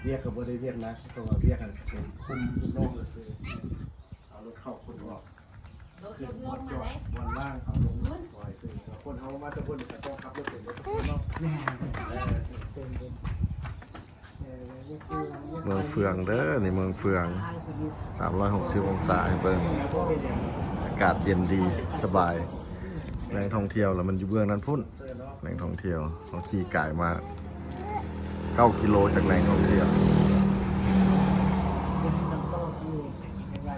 ວຽກກໍບໍ່ໄດ້ວຽກໜັກ ເພາະວ່າວຽກຫັ້ນເປັນຄຸມລູກນ້ອງຊື່ໆ ເອົາລົດເຂົ້າຄົນອອກ ຂຶ້ນບ່ອນຈອດບ່ອນວ່າງ ເອົາລົງ ອືມ ປ່ອຍຊື່ໆ ຄົນເຮົາມາແຕ່ພຸ້ນກໍຕ້ອງຂັບລົດເປັນເບິດທຸກຄົນເນາະ ແມ່ນ ເອີ ເປັນ ເປັນ ເມືອງເຟືອງເດີ ນີ້ເມືອງເຟືອງ ສາມຮ້ອຍຫົກສິບອົງສາໃຫ້ເບິ່ງ ອາກາດເຢັນດີສະບາຍ ແຫຼ່ງທ່ອງທ່ຽວລະມັນຢູ່ເບື້ອງນັ້ນພຸ້ນ ແຫຼ່ງທ່ອງທ່ຽວ ເຮົາຂີ່ກາຍມາເກົ້າກິໂລຈາກແຫຼ່ງທ່ອງທ່ຽວ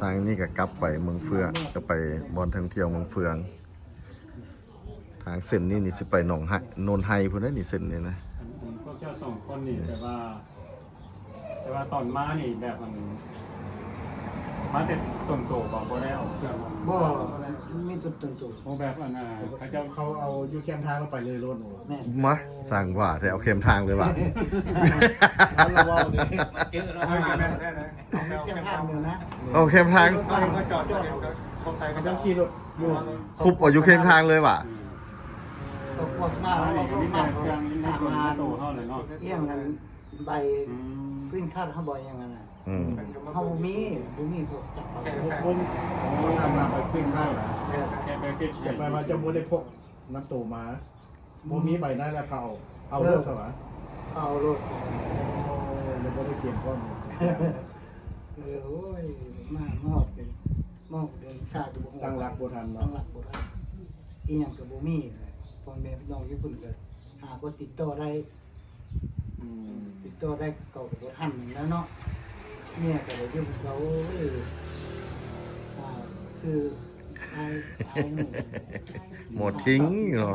ທາງນີ້ກໍກັບໄປເມືອງເຟືອງ ກໍໄປບ່ອນທ່ອງທ່ຽວເມືອງເຟືອງ. ທາງເສັ້ນນີ້ນີ້ຊິໄປໜອງໄຮ ໂນນໄຮພຸ້ນເດ້ນີ້ ເສັ້ນນີ້ນະ ອັນ ອັນພວກເຈົ້າສອງຄົນນີ້ ແບບວ່າ ແຕ່ວ່າຕອນມານີ້ແບບ ອັນ ມາແຕ່ຕົນໂຕບໍ່ ບໍ່ໄດ້ເອົາເຄື່ອງ ບໍ່ ມີແຕ່ຕົນໂຕ ໂອ້ ແບບ ອັນ ເຂົາເຈົ້າ ເຂົາເອົາຢູ່ແຄມທາງແລ້ວໄປເລີຍໂລດ ແມ່ນ ມາ ຊ່າງວ່າແທ້ ເອົາແຄມທາງເລີຍວ່າ ເອົາລະເວົ້າເດ້ ມາເຈີລາວ ແມ່ນໆ ເອົາແຄມທາງເລີຍນະ ເອົາແຄມທາງ ເຂົາຈອດ ສົງໄສເຂົາເຈົ້າຂີ່ລົດ ຄຸບເອົາຢູ່ເຄງທາງເລີຍຫວາ? ອືມ ຕົກພວກມາ ເຮົາກໍມີແຕ່ເຄື່ອງຢູ່ໃນໂຕເຮົາແຫຼະເນາະ ອີ່ຫຍັງນັ້ນ ໃບ ອືມ ກຣີນຄາດເຮົາບໍ່ ອີ່ຫຍັງນັ້ນນະ ອືມ ເຮົາບໍ່ມີ ບໍ່ມີພວກຈັກ ບໍ່ມີ ບໍ່ນຳນຳໃບກຣີນຄາດ ເອີ ແຄ່ໃບເກັດ ແຕ່ແປວ່າເຈົ້າບໍ່ໄດ້ພົກນຳໂຕມາ ບໍ່ມີໃບນັ້ນແລ້ວເຂົາເອົາ ເອົາໂລດຊະຫວາ? ເຂົາເອົາໂລດ ໂອ້ຍ ແລ້ວບໍ່ໄດ້ກຽມພ້ອມ ເອີ ໂອ້ຍ ມາມອບເປັນ ມອບເປັນຊາດ ຕັ້ງຫຼັກບໍ່ທັນເນາະ ຕັ້ງຫຼັກບໍ່ທັນ ອີ່ຫຍັງກໍບໍ່ມີ ພໍ່ແມ່ພີ່ນ້ອງຢູ່ພຸ້ນກໍຫາບໍ່ຕິດຕໍ່ໄດ້ ອືມ ຕິດຕໍ່ໄດ້ເຂົາກໍບໍ່ທັນແລ້ວເນາະ ເມຍກໍໄດ້ຢູ່ກັບເຂົາ ໂອ້ຍ ອ່າ ຄືອ້າຍ ອ້າຍໝູ່ ໝໍທິງເນາະ.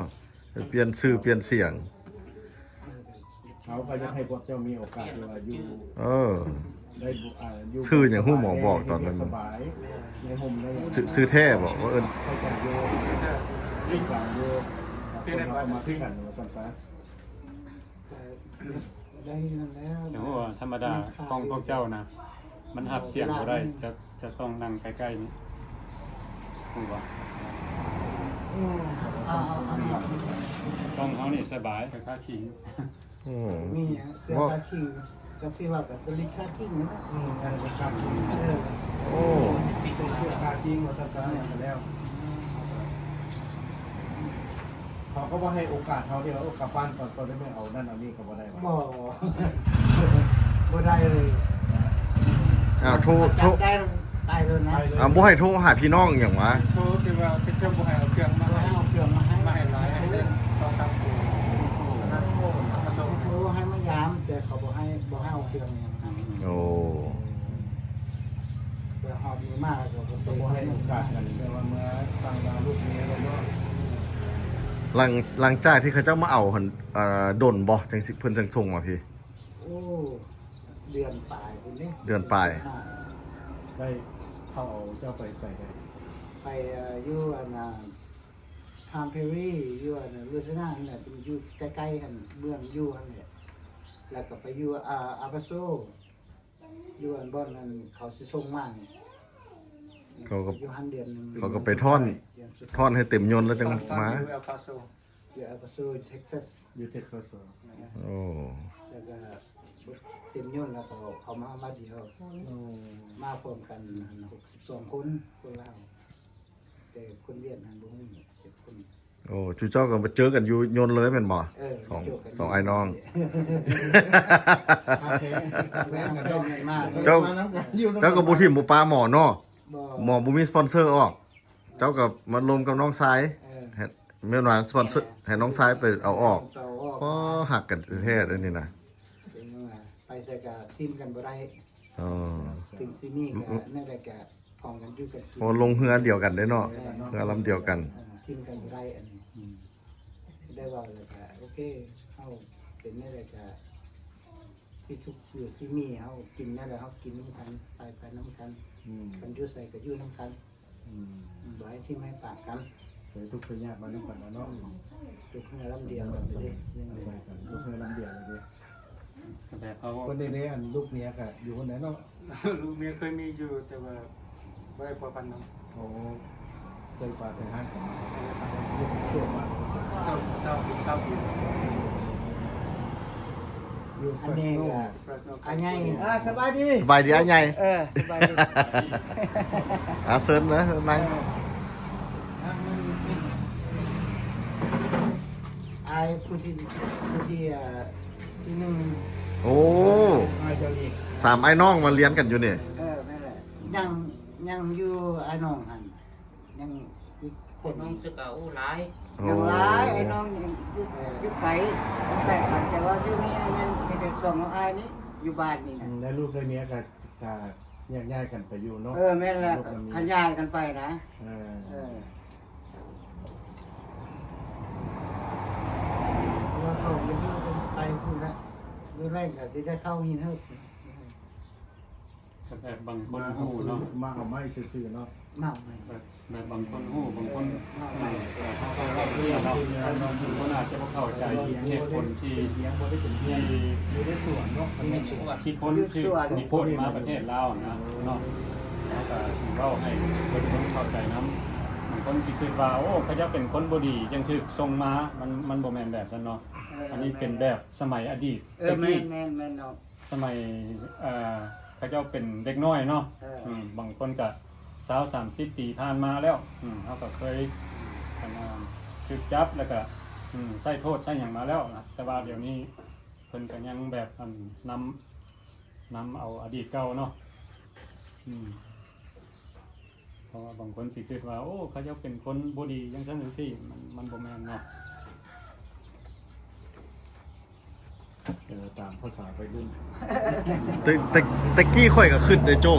ໄປປ່ຽນຊື່ປ່ຽນສຽງ ເຮົາກໍຢາກໃຫ້ພວກເຈົ້າມີໂອກາດທີ່ວ່າຢູ່ ເອີ ໄດ້ບຸ ອ່າ ຢູ່ຊື່ຫຍັງຮູ້ໝໍບອກຕອນນັ້ນ ສະບາຍ ໃນຮົ່ມໃນຫຍັງ ຊື່ ຊື່ແທ້ບໍ່ ວ່າເອີ້ນ ເຂົ້າໃຈຢູ່ ເປັນການຢູ່ ຄົນເຮົາກໍມາຄືກັນວ່າຊັ້ນຊະ ກໍໄດ້ນັ້ນແຫຼະ ແຕ່ວ່າທຳມະດາກ້ອງພວກເຈົ້ານະ ມັນຮັບສຽງບໍ່ໄດ້ ຈະ ຈະຕ້ອງນັ່ງໃກ້ໆນີ້ ຮູ້ບໍ່? ເອີ ອ່າ ກ້ອງເຮົານີ້ສະບາຍ ຄາຄິງ ໂອ້ ມີເສື້ອຄາຄິງ ກໍຊິວ່າກໍສະລິດຄາຄິງນະ ອືມ ອັນນັ້ນກໍຄາຄິງ ເອີ ໂອ້ ເປັນເສື້ອຄາຄິງວ່າຊັ້ນຊະ ແລ້ວ ເຂົາກໍບໍ່ໃຫ້ໂອກາດເຮົາເດ້ ເອົາກັບບ້ານກ່ອນ ກໍໄດ້ໄປເອົານັ້ນເອົານີ້ກໍບໍ່ໄດ້ຫວາ? ບໍ່ ບໍ່ໄດ້ເລີຍ ອ້າວ ໂທ ໂທ ໄປເລີຍນະ ໄປເລີຍ ອ້າວ ບໍ່ໃຫ້ໂທຫາພີ່ນ້ອງຫຍັງຫວາ? ໂທ ຄືວ່າເຂົາເຈົ້າບໍ່ໃຫ້ເອົາເຄື່ອງມາໃຫ້ ບໍ່ໃຫ້ເອົາເຄື່ອງມາໃຫ້ ມາໃຫ້ຫຼາຍ ໃຫ້ເລີຍສອງສາມໂຕ ໂທໃຫ້ມາຢາມ ແຕ່ເຂົາບໍ່ໃຫ້ ບໍ່ໃຫ້ເອົາເຄື່ອງຫຍັງມາໃຫ້ ໂອ້ ແຕ່ຮອດມື້ມາແລ້ວກໍບໍ່ໃຫ້ໂອກາດກັນ ແບບວ່າເມື່ອສັ່ງລາລູກເມຍແລ້ວເນາະ ຫຼັງ ຫຼັງຈາກທີ່ເຂົາເຈົ້າມາເອົາຫັ້ນ ເອີ ດົນບໍ່ ຈັ່ງຊິ ເພິ່ນຈັ່ງສົ່ງມາພີ້? ໂອ້ ເດືອນປາຍພຸ້ນເດ້ ເດືອນປາຍ ອ່າ ໄດ້ເຂົາເອົາເຈົ້າໄປໃສໄດ້? ໄປ ເອີ ຢູ່ອັນນ່າ ທາມເພຣີ ຢູ່ອັນ ລູຊຽນາ ຫັ້ນແຫຼະ ເປັນຢູ່ໃກ້ໆ ຫັ້ນ ເມືອງຢູ່ຫັ້ນແຫຼະ ແລ້ວກໍໄປຢູ່ ອາ ອາບາໂຊ ຢູ່ອັນບ່ອນນັ້ນເຂົາຊິສົ່ງມານີ້ ເຂົາກໍ ຢູ່ຫັ້ນເດືອນໜຶ່ງ ເຂົາກໍໄປທ້ອນ ເດືອນສຸດທ້າຍ ທ້ອນໃຫ້ເຕັມຍົນແລ້ວຈັ່ງມາ ຢູ່ເອວປາໂຊ ຢູ່ເອວປາໂຊ ເທັກຊັສ ຢູ່ເທັກຊັສ ໂອ້ ແລ້ວກໍເຕັມຍົນແລ້ວເຂົາ ເຂົາມາມາດຽວ ໂອ້ ມາພ້ອມກັນຫົກສິບສອງຄົນ ຄົນລາວ ແຕ່ຄົນຫວຽດນັ້ນບໍ່ມີຈັກຄົນ. ໂອ້ ຈຸເຈົ້າກໍມາເຈີກັນຢູ່ຍົນເລີຍແມ່ນບໍ່? ເອີ ສອງ ມາເຈີກັນ ສອງອ້າຍນ້ອງ ແມ່ນກັນເນາະ ເຈົ້າ ມານຳກັນຢູ່ນຳກັນ ເຈົ້າກໍບໍ່ຖິ້ມບໍ່ປາໝໍເນາະ ບໍ່ ໝໍບໍ່ມີສະປອນເຊີອອກ ເຈົ້າກໍມາລົມກັບນ້ອງຊາຍ ເອີ ເຮັດ ແມ່ນວ່າສະປອນເຊີໃຫ້ນ້ອງຊາຍໄປເອົາອອກ ເອົາອອກ ອໍ ຮັກກັນແທ້ໆເດ້ນີ້ນະ ເປັນຫຍັງວ່າໄປໃສກໍຖິ້ມກັນບໍ່ໄດ້ ອໍ ເຖິງຊິມີກໍແນວໃດກໍ ພ້ອມກັນຢູ່ກັນກິນ ໂອ້ ລົງເຮືອດຽວກັນເດ້ເນາະ ເອີ ເຮືອລຳດຽວກັນ ເອີ ຖິ້ມກັນບໍ່ໄດ້ອັນນີ້ ອືມ ໄດ້ເວົ້າແລ້ວກະໂອເຄ ເຮົາເປັນແນວໃດກະ ຊິທຸກຊິມີ ເຮົາກິນແນວໃດເຮົາກິນນຳກັນ ໄປໄປນຳກັນ ອືມ ຄັນຢູ່ໃສກະຢູ່ນຳກັນ ອືມ ອືມ ບໍ່ໃຫ້ຖິ້ມໃຫ້ປະກັນ ໄປທຸກໄປຍາກມານຳກັນລະເນາະ ອືມ ທຸກເຮືອລຳດຽວກັນເດ້ ອາໄສກັນ ທຸກເຮືອລຳດຽວເລີຍເດ້. ກໍແບບເຮົາ ຄົນເດ ອັນລູກເມຍກໍຢູ່ຄົນໃດເນາະ? ລູກເມຍເຄີຍມີຢູ່ ແຕ່ວ່າບໍ່ໄດ້ພົວພັນນຳ. ໂອ້ ເຄີຍປະໄປຫາກັນ ເອີ ຢູ່ໂສດມາ ຊາວ ຊາວປີ ຊາວປີ ຢູ່ ອັນນີ້ກໍ Fresno ອ້າຍໃຫຍ່ ອ່າ ສະບາຍດີ ສະບາຍດີອ້າຍໃຫຍ່ ເອີ ສະບາຍດີ ອ່າ ເຊີນນະ ນັ່ງ ເອີ ອ້າຍຜູ້ທີ່ ຜູ້ທີ່ ເອີ ທີໜຶ່ງ ໂອ້ ສາມອ້າຍນ້ອງມາຮຽນກັນຢູ່ນີ້ ເອີ ແມ່ນແຫຼະ ຍັງ ຍັງຢູ່ອ້າຍນ້ອງຫັ້ນ ຍັງອີກຄົນ ອ້າຍນ້ອງຊຶກກໍ ໂອ້ ຫຼາຍ ໂອ້ ຍັງຫຼາຍ ອ້າຍນ້ອງຍັງຢູ່ ເອີ ຢູ່ໄກ ຢູ່ໄກກັນ ແຕ່ວ່າຢູ່ນີ້ຍັງມີແຕ່ສອງອ້າຍນີ້ຢູ່ບ້ານນີ້ນະ ອືມ ແລ້ວລູກໄດ້ເມຍກໍ ກໍແຍກຍ້າຍກັນໄປຢູ່ເນາະ ເອີ ແມ່ນແຫຼະ ກໍຂະຫຍາຍກັນໄປນະ ເອີ ເອີ ວ່າເຂົາຢູ່ເຮືອນໄປພຸ້ນລະ ມື້ແລງກໍຊິໄດ້ເຂົ້າຫີນເຮີບ ກໍແບບບາງຄົນຮູ້ເນາະ ມາເອົາໄມ້ຊື່ໆເນາະ ມາເອົາໄມ້ ແບບ ແບບບາງຄົນຮູ້ ບາງຄົນ ເອີ ເອີ ເຂົາກໍເວົ້າເລື່ອງເນາະ ບາງຄົນອາດຈະບໍ່ເຂົ້າໃຈເຫດຜົນທີ່ ທີ່ ທີ່ຄົນຖືກນິພົດມາປະເທດລາວນະເນາະ ເຮົາກໍຊິເວົ້າໃຫ້ເພິ່ນເຂົ້າໃຈນຳ ບາງຄົນຊິຄິດວ່າ ໂອ້ ເຂົາເຈົ້າເປັນຄົນບໍ່ດີ ຈຶ່ງຖືກສົ່ງມາ ມັນ ມັນບໍ່ແມ່ນແບບນັ້ນເນາະ ເອີ ອັນນີ້ເປັນແບບສະໄໝອະດີດ ເອີ ແຕ່ກີ້ ແມ່ນໆໆເນາະ ສະໄໝ ເອີ ເຂົາເຈົ້າເປັນເດັກນ້ອຍເນາະ ເອີ ອືມ ບາງຄົນກະຊາວສາມສິບປີຜ່ານມາແລ້ວ ອືມ ເຮົາກະເຄີຍ ອັນ ຖືກຈັບ ແລ້ວກະ ອືມ ໃຊ້ໂທດໃຊ້ຫຍັງມາແລ້ວນະ ແຕ່ວ່າດຽວນີ້ເພິ່ນກະຍັງແບບ ອັນ ນຳ ນຳເອົາອະດີດເກົ່າເນາະ ອືມ. ເພາະວ່າບາງຄົນຊິຄິດວ່າ ໂອ້ ເຂົາເຈົ້າເປັນຄົນບໍ່ດີ ຈັ່ງຊັ້ນຈັ່ງຊີ້ ມັນ ມັນບໍ່ແມ່ນເນາະ ເອີ ຕາມພາສາໄວລຸ້ນ ແຕ່ ແຕ່ ແຕ່ກີ້ຂ້ອຍກໍຄິດເດ້ໂຈ້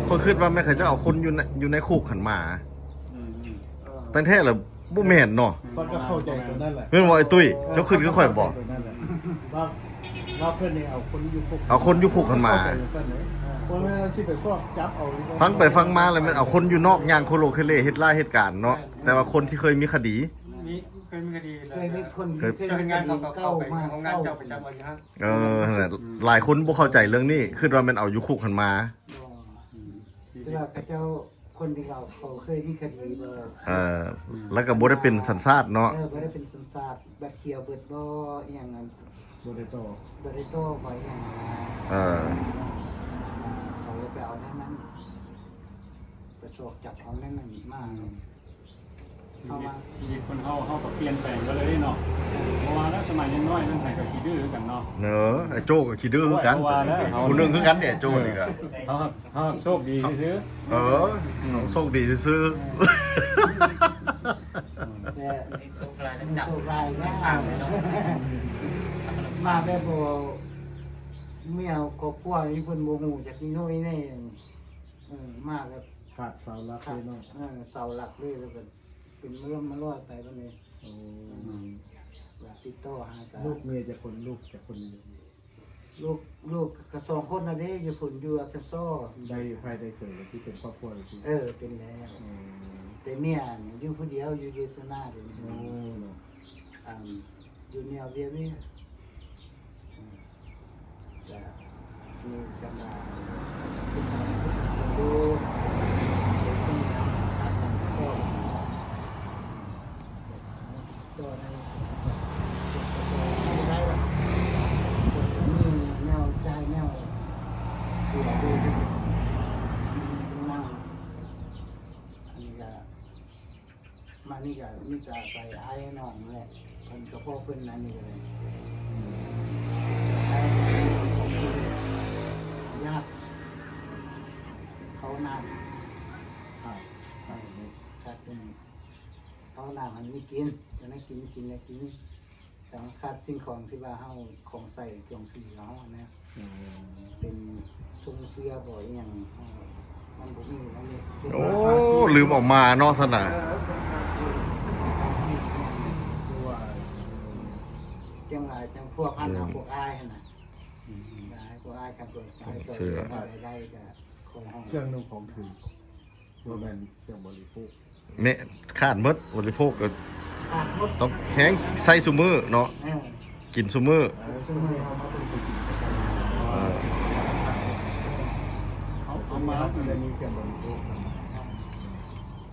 ຂ້ອຍຄິດວ່າແມ່ນເຂົາເຈົ້າເອົາຄົນຢູ່ໃນ ຢູ່ໃນຄຸກຫັ້ນມາ ອືມ ແຕ່ແທ້ແລ້ວບໍ່ແມ່ນເນາະ ຂ້ອຍກໍເຂົ້າໃຈຕົວນັ້ນແຫຼະ ແມ່ນບໍ່ອ້າຍຕຸ້ຍ ເຈົ້າຄິດຄືຂ້ອຍບໍ່? ວ່າ ວ່າເພິ່ນນີ້ເອົາຄົນຢູ່ຄຸກ ເອົາຄົນຢູ່ຄຸກຫັ້ນມາ ເຂົ້າໃຈຈັ່ງຊັ້ນເດ້ ເພາະວ່າຊິໄປຊອກຈັບເອົາ ຟັງໄປຟັງມາແລ້ວແມ່ນເອົາຄົນຢູ່ນອກຍ່າງໂຄໂລເຄເລເຮັດຮ້າຍເຮັດການເນາະ ແຕ່ວ່າຄົນທີ່ເຄີຍມີຄະດີ ມີ ເຄີຍມີຄະດີ ເຄີຍມີຄົນ ເຄີຍ ເຈົ້າເຮັດງານເຂົາກໍເຂົ້າໄປ ເຂົ້າໄປ ໂຮງງານເຈົ້າໄປຈັບເອົາຢູ່ຫັ້ນ ເອີ ຫັ້ນແຫຼະ ຫຼາຍຄົນບໍ່ເຂົ້າໃຈເລື່ອງນີ້ ຄິດວ່າແມ່ນເອົາຢູ່ຄຸກຫັ້ນມາ ອືມ ແຕ່ວ່າເຂົາເຈົ້າ ຄົນທີ່ເຂົາ ເຂົາເຄີຍມີຄະດີບໍ່ ເອີ ແລ້ວກໍບໍ່ໄດ້ເປັນສັນຊາດເນາະ ເອີ ບໍ່ໄດ້ເປັນສັນຊາດ ບັດຂຽວເບິດບໍ່ ອີ່ຫຍັງນັ້ນ ບໍ່ໄດ້ຕໍ່ ບໍ່ໄດ້ຕໍ່ບໍ່ ອີ່ຫຍັງນັ້ນນະ ເອີ ເຂົາເລີຍໄປເອົາແນວນັ້ນ ໄປຊອກຈັບເອົາແນວນັ້ນມາ ອືມ ເຮົາມາ ຊີວິດ ຊີວິດຄົນເຮົາ ເຮົາກໍປ່ຽນແປງໄປເລີຍເນາະ ເພາະວ່າແລ້ວສະໄໝຍັງນ້ອຍນັ້ນໃຜກໍຂີ້ດື້ຄືກັນເນາະ ເອີ ອ້າຍໂຈ້ກໍຂີ້ດື້ຄືກັນ ຜູ້ໜຶ່ງຄືກັນເດ້ ໂຈ້ນີ້ກໍ ເຮົາ ເຮົາໂຊກດີຊື່ໆ ເອີ ໂຊກດີຊື່ໆ ແຕ່ ໂຊກຫຼາຍ ໂຊກຫຼາຍນະ ມາແບບບໍ່ ເມຍຄອບຄົວນີ້ເພິ່ນບໍ່ຮູ້ຈັກອີໂນ່ອີເນ່ ເອີ ມາແບບຂາດເສົາຫຼັກເລີຍເນາະ ເອີ ເສົາຫຼັກເລີຍ ແລ້ວກໍເປັນມາລ້ມມາລອຍໄປບັດນີ້ ໂອ້ ອືມ ຕິດຕໍ່ຫາກັນ ລູກເມຍຈັກຄົນ ລູກຈັກຄົນ? ລູກ ລູກກໍສອງຄົນນະເດ້ ຢູ່ພຸ້ນ ຢູ່ອາຄັນຊໍ ໄດ້ໃຜໄດ້ເຂີຍທີ່ເປັນຄອບຄົວແລ້ວຕິ? ເອີ ເປັນແລ້ວ ອືມ ແຕ່ເມຍຢູ່ຜູ້ດຽວ ຢູ່ຢູໂທນາດຽວນີ້ ໂອ້ ເນາະ ອັນ ຢູ່ແນວວຽວນີ້ ອືມ ກໍມີກັນວ່າ ຢູ່ ອືມ ນີ້ກໍມີແຕ່ອາໄສອ້າຍນ້ອງນັ້ນແຫຼະ ເພິ່ນກໍພໍເພິ່ນອັນນີ້ກໍໄດ້ ຢາກເຂົ້ານ້ຳ ເຂົ້ານ້ຳໃຫ້ມີກິນ ຈະໄດ້ກິນ ກິນແລ້ວກິນ ແຕ່ວ່າຂາດສິ່ງຂອງທີ່ວ່າເຮົາ ຂອງໃຊ້ຂອງສີເຮົານະ ເປັນຊົງເຊຍບໍ່ອີ່ຫຍັງ ມັນບໍ່ມີ ມັນມີ ໂອ້ ລືມເອົາມາເນາະຊັ້ນນະ ຈັງຫຼາຍຈັງພົວພັນຫາພວກອ້າຍຫັ້ນນະ ອືມ ຫຼາຍພວກອ້າຍກັນ ພວກອ້າຍຊ່ອຍໄດ້ກໍຂໍຮ້ອງ ເຄື່ອງນຸ່ງຂອງຖືກ ບໍ່ແມ່ນເຄື່ອງບໍລິໂພກ ແມ່ນ ຂາດໝົດ ບໍລິໂພກກໍຂາດໝົດ ຕ້ອງແຮງໃຊ້ຊຸມື້ເນາະ ເອີ ກິນຊຸມື້ ເອີ ຊຸມື້ເຮົາມາເປັນຜູ້ກິນ ເອີ ເຮົາເອົາມາ ເຮົາກໍໄດ້ມີເຄື່ອງບໍລິໂພກ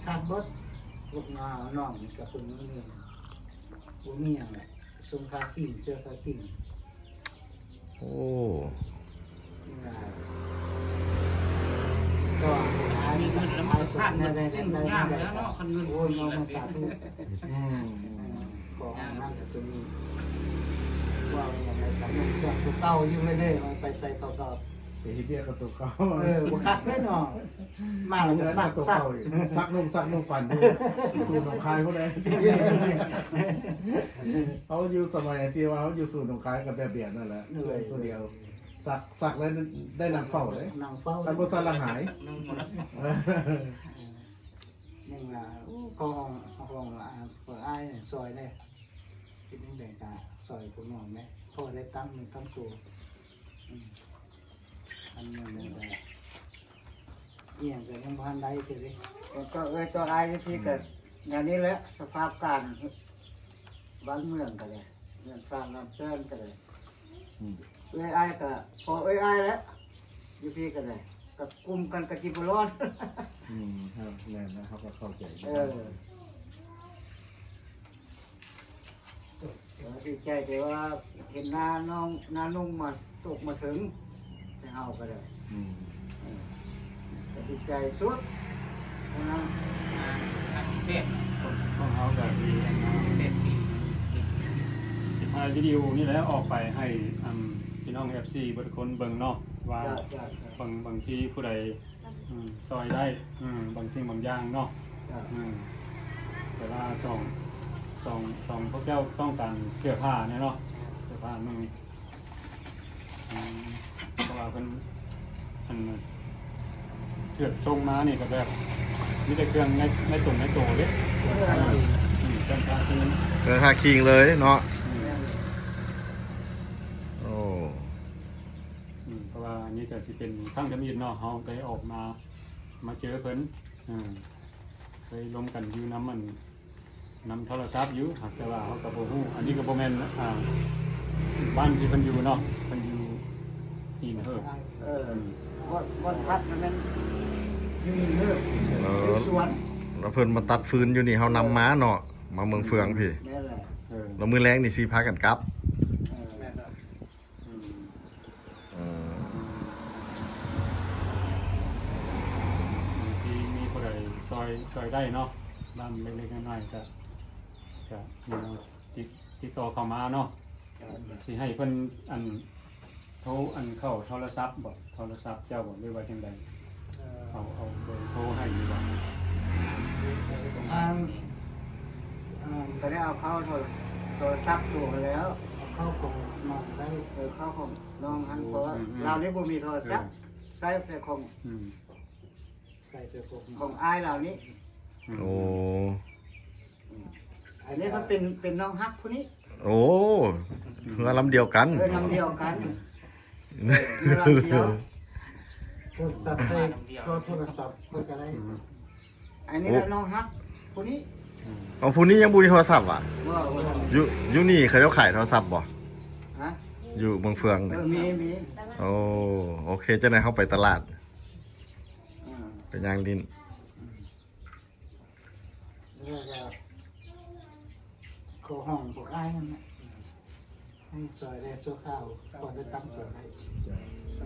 ຂາດໝົດ ພວກນ້ອງນີ້ກໍເປັນ ບໍ່ມີຫຍັງແຫຼະ ຊົງຄາຄີມ ເສື້ອຄາຄີມ ໂອ້ ມີເງິນແລ້ວມັນກໍຂາດໝົດສິ່ງທຸກຢ່າງແລ້ວເນາະ ຄັນເງິນບໍ່ມີກໍເສຍ ອືມ ເອີ ຂໍໃຫ້ມັນກໍຕົວນີ້ ເວົ້າຫຍັງໄດ້ກໍຍັງເຄື່ອງຕົວເກົ່າຢູ່ເລີຍ ໄປໃສ່ເຂົາກໍ ໄປເຮັດວຽກກັບຕົວເກົ່າ ເອີ ບໍ່ຄັກເລີຍເນາະ ມາແລ້ວກໍຊັກ ຊັກ ຊັກນຸ່ງ ຊັກນຸ່ງປັນຢູ່ສູນໜອງຄາຍພຸ້ນເດ້ ເຮົາຢູ່ສະໄໝທີ່ວ່າເຮົາຢູ່ສູນໜອງຄາຍກໍແບບດຽວນັ້ນແຫຼະ ໂດຍ ຜູ້ດຽວ ຊັກ ຊັກແລ້ວໄດ້ນັ່ງເຝົ້າເດ້ ນັ່ງເຝົ້າ ຄັນບໍ່ຊັກລະຫາຍ ຍັງວ່າ ໂອ້ ຂໍຮ້ອງ ຂໍຮ້ອງ ອ່າ ຂໍອ້າຍຊ່ອຍແດ່ ເຮັດຈັ່ງໃດກໍຊ່ອຍພວກນ້ອງແດ່ ພໍໄດ້ຕັ້ງເນື້ອຕັ້ງຕົວ ອືມ ອັນນັ້ນແຫຼະ ອີ່ຫຍັງກໍຍັງບໍ່ທັນໄດ້ເທື່ອເດ້ ກໍເອີຍຕໍ່ອ້າຍຢູ່ພີ້ກໍ ອືມ ແນວນີ້ແຫຼະ ສະພາບການບ້ານເມືອງກໍໄດ້ ເຮືອນຊານນ້ຳແປ້ນກໍໄດ້ ອືມ ເອື້ອຍອ້າຍກໍພໍເອື້ອຍອ້າຍແຫຼະ ຢູ່ພີ້ກໍໄດ້ ກໍກຸ່ມກັນກໍຊິບໍ່ລອດ ອືມ ແມ່ນນະ ເຮົາກໍເຂົ້າໃຈ ເອີ ດີໃຈທີ່ວ່າເຫັນໜ້ານ້ອງ ໜ້ານຸ່ງມາຕົກມາເຖິງໃຫ້ເຮົາກໍໄດ້ ອືມ ເອີ ກໍດີໃຈສຸດ ເທົ່ານັ້ນ ຫ້າສິບແປດ ຂອງ ຂອງເຮົາກໍດີ ຫ້າສິບແປດປີ ຊິຖ່າຍວິດີໂອນີ້ແຫຼະອອກໄປໃຫ້ ອັນ ພີ່ນ້ອງເອັຟຊີເບິດທຸກຄົນເບິ່ງເນາະ ວ່າ ເບິ່ງ ບາງທີຜູ້ໃດ ອືມ ຊ່ອຍໄດ້ ອືມ ບາງສິ່ງບາງຢ່າງເນາະ ອືມ ແຕ່ວ່າສອງ ສອງ ສອງພວກເຈົ້າຕ້ອງການເສື້ອຜ້າແນ່ເນາະ ເສື້ອຜ້າໜຶ່ງ ອືມ ເພາະວ່າເພິ່ນ ອັນ ເຄື່ອງສົ່ງມານີ້ກໍແບບ ມີແຕ່ເຄື່ອງໃນ ໃນຕົນໃນໂຕເດ້ ເອີ ອືມ ເຄື່ອງຄາຄີງ ເຄື່ອງຄາຄີງເລີຍເນາະ ອືມ ໂອ້ ອືມ ເພາະວ່າອັນນີ້ກໍຊິເປັນຄັ້ງທຳອິດເນາະ ເຮົາໄດ້ອອກມາ ມາເຈີເພິ່ນ ເອີ ເຄີຍລົມກັນຢູ່ນຳ ອັນ ນຳໂທລະສັບຢູ່ ຫາກແຕ່ວ່າເຮົາກໍບໍ່ຮູ້ ອັນນີ້ກໍບໍ່ແມ່ນ ອ່າ ບ້ານທີ່ເພິ່ນຢູ່ເນາະ ເພິ່ນຢູ່ຫີນເຫີບ ເອີ ອືມ ບ່ອນ ບ່ອນພັກນັ້ນແມ່ນຢູ່ຫີນເຫີບ ເອີ ຢູ່ສວນ ແລ້ວເພິ່ນມາຕັດຟືນຢູ່ນີ້ ເຮົານຳມາເນາະ ມາເມືອງເຟືອງພີ້ ແມ່ນແຫຼະ ເອີ ແລ້ວມື້ແລງນີ້ຊິພາກັນກັບ ເອີ ແມ່ນແຫຼະ ອືມ ເອີ ທີ່ມີຜູ້ໃດຊ່ອຍ ຊ່ອຍໄດ້ເນາະ ບ້ານເລັກໆນ້ອຍໆ ກະ ກະ ຕິດ ຕິດຕໍ່ເຂົ້າມາເນາະ ຊິໃຫ້ເພິ່ນ ອັນ ໂທ ອັນ ເຂົ້າໂທລະສັບບໍ ໂທລະສັບເຈົ້າບໍ ຫຼືວ່າຈັ່ງໃດ ເອີ ເອົາ ເອົາເບີໂທໃຫ້ຢູ່ບໍ ທາງ ອ່າ ກໍໄດ້ເອົາເຂົ້າໂທລະ ໂທລະສັບຕົວຫັ້ນແລ້ວ ເອົາເຂົ້າຂອງນ້ອງໄດ້ ເອີ ເຂົ້າຂອງນ້ອງຫັ້ນ ເພາະວ່າ ອືມ ລາວນີ້ບໍ່ມີໂທລະສັບ ເອີ ໃຊ້ແຕ່ຂອງ ອືມ ໃຊ້ແຕ່ຂອງ ຂອງອ້າຍລາວນີ້ ອືມ ໂອ້ ອືມ ອັນນີ້ມັນເປັນ ເປັນນ້ອງຮັກຜູ້ນີ້ ໂອ້ ເຮືອລຳດຽວກັນ ເຮືອລຳດຽວກັນ ເຮືອລຳດຽວ ໂທລະສັບໃຫ້ ໂທລະສັບເພິ່ນກໍໄດ້ ອືມ ອັນນີ້ລະ ໂອ້ ນ້ອງຮັກຜູ້ນີ້ ເອົາ ຜູ້ນີ້ຍັງບໍ່ມີໂທລະສັບຫວາ? ບໍ່ ບໍ່ທັນ ຢູ່ ຢູ່ນີ້ເຂົາເຈົ້າຂາຍໂທລະສັບບໍ່? ຮະ? ຢູ່ເມືອງເຟືອງ ເອີ ມີ ມີ ໂອ້ ໂອເຄ ຈັ່ງໃດເຮົາໄປຕະຫຼາດ ອືມ ໄປຍ່າງຫຼິ້ນ ອືມ ແລ້ວກໍຂໍຮ້ອງພວກອ້າຍນັ້ນແຫຼະ ໃຫ້ຊ່ອຍແດ່ຊົ່ວຄາວ ພໍໄດ້ຕັ້ງຕົວໄດ້ ເ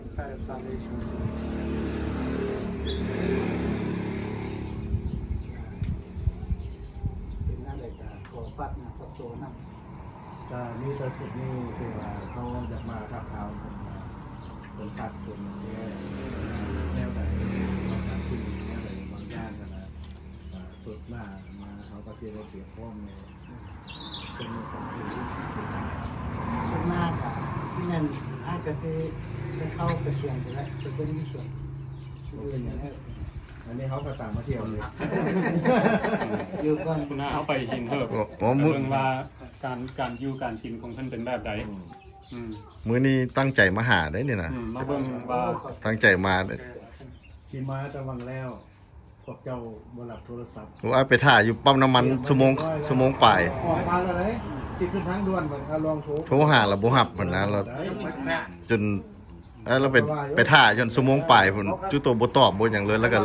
ປັນໜ້າ ວັດນະ ກັບໂຕນຳ. ກະມີແຕ່ຊຸດນີ້ທີ່ວ່າເຮົາຢາກມາທາບທາມເພິ່ນວ່າ ເພິ່ນຄັດຄົນແນວໃດ ເຮົາກະຊິມີແນວໃດບາງຢ່າງຫັ້ນນະ ອ່າ ຊຸດໜ້າມາເຮົາກະຊິໄດ້ຕຽມພ້ອມແດ່ ເປັນຂອງຜູ້ ສ່ວນມາກກະຊິແມ່ນອາດກະຊິໄດ້ເຂົ້າໄປສວນພຸ້ນແຫຼະ ໄປເບິ່ງຢູ່ສວນ ບໍ່ເປັນຫຍັງ ອັນນີ້ເຮົາກະຕາມມາທ່ຽວເລີຍ ຢູ່ກ່ອນ ເຮົາໄປຫີນເຫີບ ໂອ້ ມື້ ເບິ່ງວ່າ ການ ການຢູ່ການກິນຂອງເພິ່ນເປັນແບບໃດ. ອືມ ອືມ ມື້ນີ້ຕັ້ງໃຈມາຫາເດ້ນີ້ນະ ອືມ ມາເບິ່ງວ່າ ຕັ້ງໃຈມາເດ້ ຊິມາແຕ່ວັງແລ້ວ ພວກເຈົ້າບໍ່ຮັບໂທລະສັບ. ໂອ້ ອ້າຍໄປຖ້າຢູ່ປ້ຳນ້ຳມັນຊົ່ວໂມງ ຊົ່ວໂມງປາຍ ອອກມາແລ້ວເດ້ ຊິຂຶ້ນທາງດ່ວນບັດ ລອງໂທ ໂທຫາລະບໍ່ຮັບຫັ້ນນະ ລະ ຈົນ ເອີ ລະໄປ ໄປຖ້າຈົນຊົ່ວໂມງປາຍພຸ້ນ ຈຸໂຕບໍ່ຕອບບໍ່ຫຍັງເລີຍ ລະກະ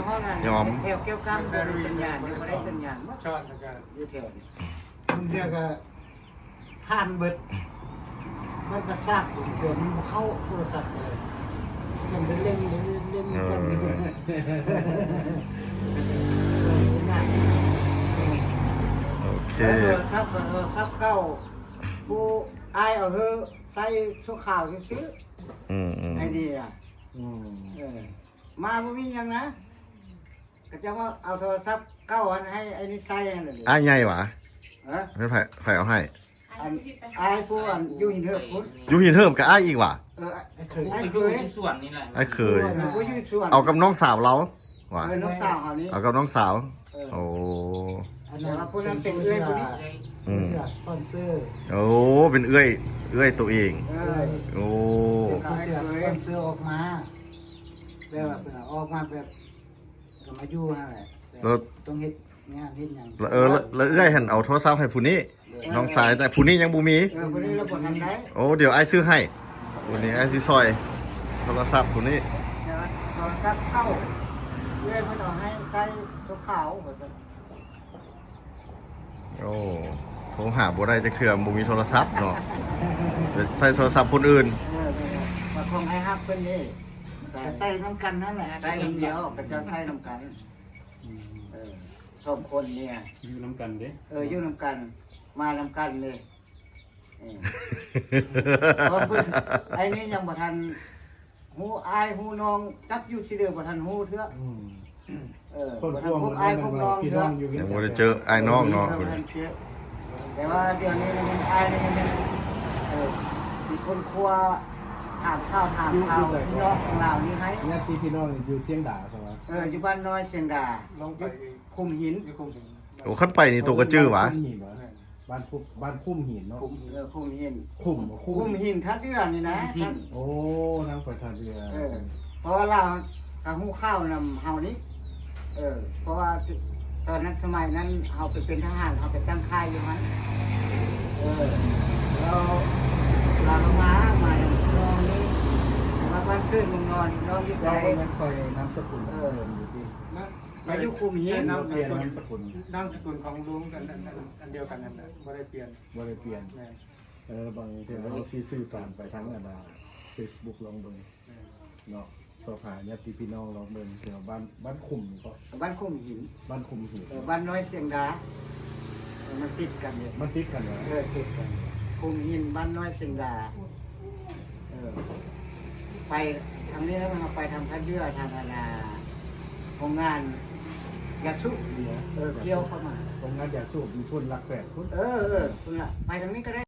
ຍອມ ແຖວແກ້ວກາງບໍ່ໄດ້ສັນຍານ ບໍ່ໄດ້ສັນຍານ ຊອດລະກະຢູ່ແຖວນີ້ ບາງເທື່ອກະ ທ່ານເບິດ ມັນກະຊາກ ເທື່ອມັນບໍ່ເຂົ້າໂທລະສັບເລີຍ ມັນໄປເລັ່ງ ເລັ່ງ ເລັ່ງ ເອີ ເບິ່ງ ໂອເຄ ໂທລະສັບກະໂທລະສັບເກົ່າ ຜູ້ອ້າຍເອົາເຮີໃຊ້ຊົ່ວຄາວຊື່ໆ ອືມໆ ໄອ້ນີ້ອະ ອືມ ເອີ ມາບໍ່ມີຫຍັງນະ ເຂົາເຈົ້າວ່າເອົາໂທລະສັບເກົ່າຫັ້ນໃຫ້ໄອ້ນີ້ໃຊ້ຫັ້ນແຫຼະ. ອ້າຍໃຫຍ່ຫວາ? ຮະ? ໃຜ ໃຜເອົາໃຫ້? ອັນ ອ້າຍຜູ້ອັນຢູ່ຫີນເຫີບພຸ້ນ ຢູ່ຫີນເຫີບກະອ້າຍອີກຫວາ? ເອີ ອ້າຍເຂີຍ ຢູ່ສວນນີ້ແຫຼະ ອ້າຍເຂີຍ ເອີ ຜູ້ຢູ່ສວນ ເອົາກັບນ້ອງສາວລາວຫວາ? ເອີ ນ້ອງສາວເຮົານີ້ ເອົາກັບນ້ອງສາວ ເອີ ໂອ້ ອັນນັ້ນ ແຕ່ວ່າຜູ້ນັ້ນເປັນເອື້ອຍຜູ້ນີ້ ອືມ ສະປອນເຊີ ໂອ້ ເປັນເອື້ອຍ ເອື້ອຍໂຕເອງ ເອີ ໂອ້ ເປັນຜູ້ເຊື່ອສະປອນເຊີອອກມາ ແບບວ່າເພິ່ນອອກມາແບບ ກະມາຢູ່ຫັ້ນແຫຼະ ແລ້ວຕ້ອງເຮັດງານເຮັດຫຍັງ ແລ້ວ ເອີ ແລ້ວ ແລ້ວເອື້ອຍຫັ້ນເອົາໂທລະສັບໃຫ້ຜູ້ນີ້ ເອີ ນ້ອງຊາຍ ແຕ່ຜູ້ນີ້ຍັງບໍ່ມີ ເອີ ຜູ້ນີ້ລະບໍ່ທັນໄດ້ ໂອ້ ດຽວອ້າຍຊື້ໃຫ້ ຜູ້ນີ້ອ້າຍຊິຊ່ອຍ ໂທລະສັບຜູ້ນີ້ ແຕ່ວ່າໂທລະສັບເກົ່າ ເອື້ອຍເພິ່ນເອົາໃຫ້ໃຊ້ຊົ່ວຄາວວ່າຊັ້ນ. ໂອ້ ໂທຫາບໍ່ໄດ້ຈັກເທື່ອ ບໍ່ມີໂທລະສັບເນາະ ໄປໃຊ້ໂທລະສັບຄົນອື່ນ ເອີ ແມ່ນແຫຼະ ວ່າຂອງອ້າຍຮັກເພິ່ນເດ້ ກະໃຊ້ນຳກັນຫັ້ນແຫຼະ ໃຊ້ນຳດຽວ ເຂົາເຈົ້າໃຊ້ນຳກັນ ອືມ ເອີ ສອງຄົນນີ້ ຢູ່ນຳກັນເດ້ ເອີ ຢູ່ນຳກັນ ມານຳກັນເດ້ ເອີ ເພາະເພິ່ນ ໄອ້ນີ້ຍັງບໍ່ທັນ ຮູ້ອ້າຍຮູ້ນ້ອງ ຈັກຢູ່ທີ່ໃດບໍ່ທັນຮູ້ເທື່ອ ອືມ ເອີ ບໍ່ທັນພົບອ້າຍພົບນ້ອງເທື່ອ ຍັງບໍ່ໄດ້ເຈີອ້າຍນ້ອງເນາະ ເອີ ບໍ່ທັນເຈີ ແຕ່ວ່າດຽວນີ້ມັນອ້າຍນີ້ມັນ ເອີ ຊິຄົ້ນຄວ້າ ຖາມຂ່າວ ຖາມຂ່າວ ຢູ່ໃສ ພີ່ນ້ອງຂອງລາວນີ້ໃຫ້ ຍາດຕິພີ່ນ້ອງຢູ່ຊຽງດາ ເອີ ຢູ່ບ້ານນ້ອຍຊຽງດາ ລອງໄປ ຄຸມຫີນ ຢູ່ຄຸມຫີນ ໂອ້ ຄັນໄປນີ້ໂຕກະຈື່ຫວາ? ບ້ານຄຸມ ບ້ານຄຸມຫີນເນາະ ເອີ ຄຸມຫີນ ຄຸມ ຄຸມຫີນທ່າເດື່ອນີ້ນະ ໂອ້ ທາງໄປທ່າເດື່ອ ເອີ ເພາະວ່າລາວກະຮູ້ຂ່າວນຳເຮົານີ້ ເອີ ເພາະວ່າຕອນນັ້ນສະໄໝນັ້ນເຮົາໄປເປັນທະຫານ ເຮົາໄປຕັ້ງຄ້າຍຢູ່ຫັ້ນ ເອີ ແລ້ວລາວມາ ມານຳນ້ອງນີ້ ວ່າບ້ານເກີດເມືອງນອນ ນ້ອງຢູ່ໃສ ເຈົ້າຍັງໃສ່ນາມສະກຸນເດີມຢູ່ຕິ? ມາຢູ່ຄຸມຫີນ ນາມສະກຸນ ນາມສະກຸນຂອງລຸງ ອັນ ອັນ ອັນ ອັນດຽວກັນນັ້ນແຫຼະ ບໍ່ໄດ້ປ່ຽນ ບໍ່ໄດ້ປ່ຽນ ແມ່ນ ເອີ ບາງເທື່ອເຮົາຊິສື່ສານໄປທາງອັນນາ ເຟສບຸກລອງເບິ່ງ ແມ່ນ ເນາະ ຊອກຫາຍາດຕິພີ່ນ້ອງລອງເບິ່ງ ແຖວບ້ານ ບ້ານຂຸມນີ້ເກາະ ບ້ານຂຸມຫີນ ບ້ານຂຸມຫີນ ເອີ ບ້ານນ້ອຍຊຽງດາ ເອີ ມັນຕິດກັນເດ້ ມັນຕິດກັນເນາະ ເອີ ຕິດກັນ ຂຸມຫີນ ບ້ານນ້ອຍຊຽງດາ ເອີ ໄປທາງນີ້ແລ້ວ ເຮົາໄປທາງທ່າເດື່ອ ທາງອັນນາ ໂຮງງານຢາສູບ ເອີ ລ້ຽວເຂົ້າມາ ໂຮງງານຢາສູບຢູ່ພຸ້ນ ຫຼັກແປດພຸ້ນ ເອີ ເອີ ພຸ້ນລະ ໄປທາງນີ້ກະໄດ້.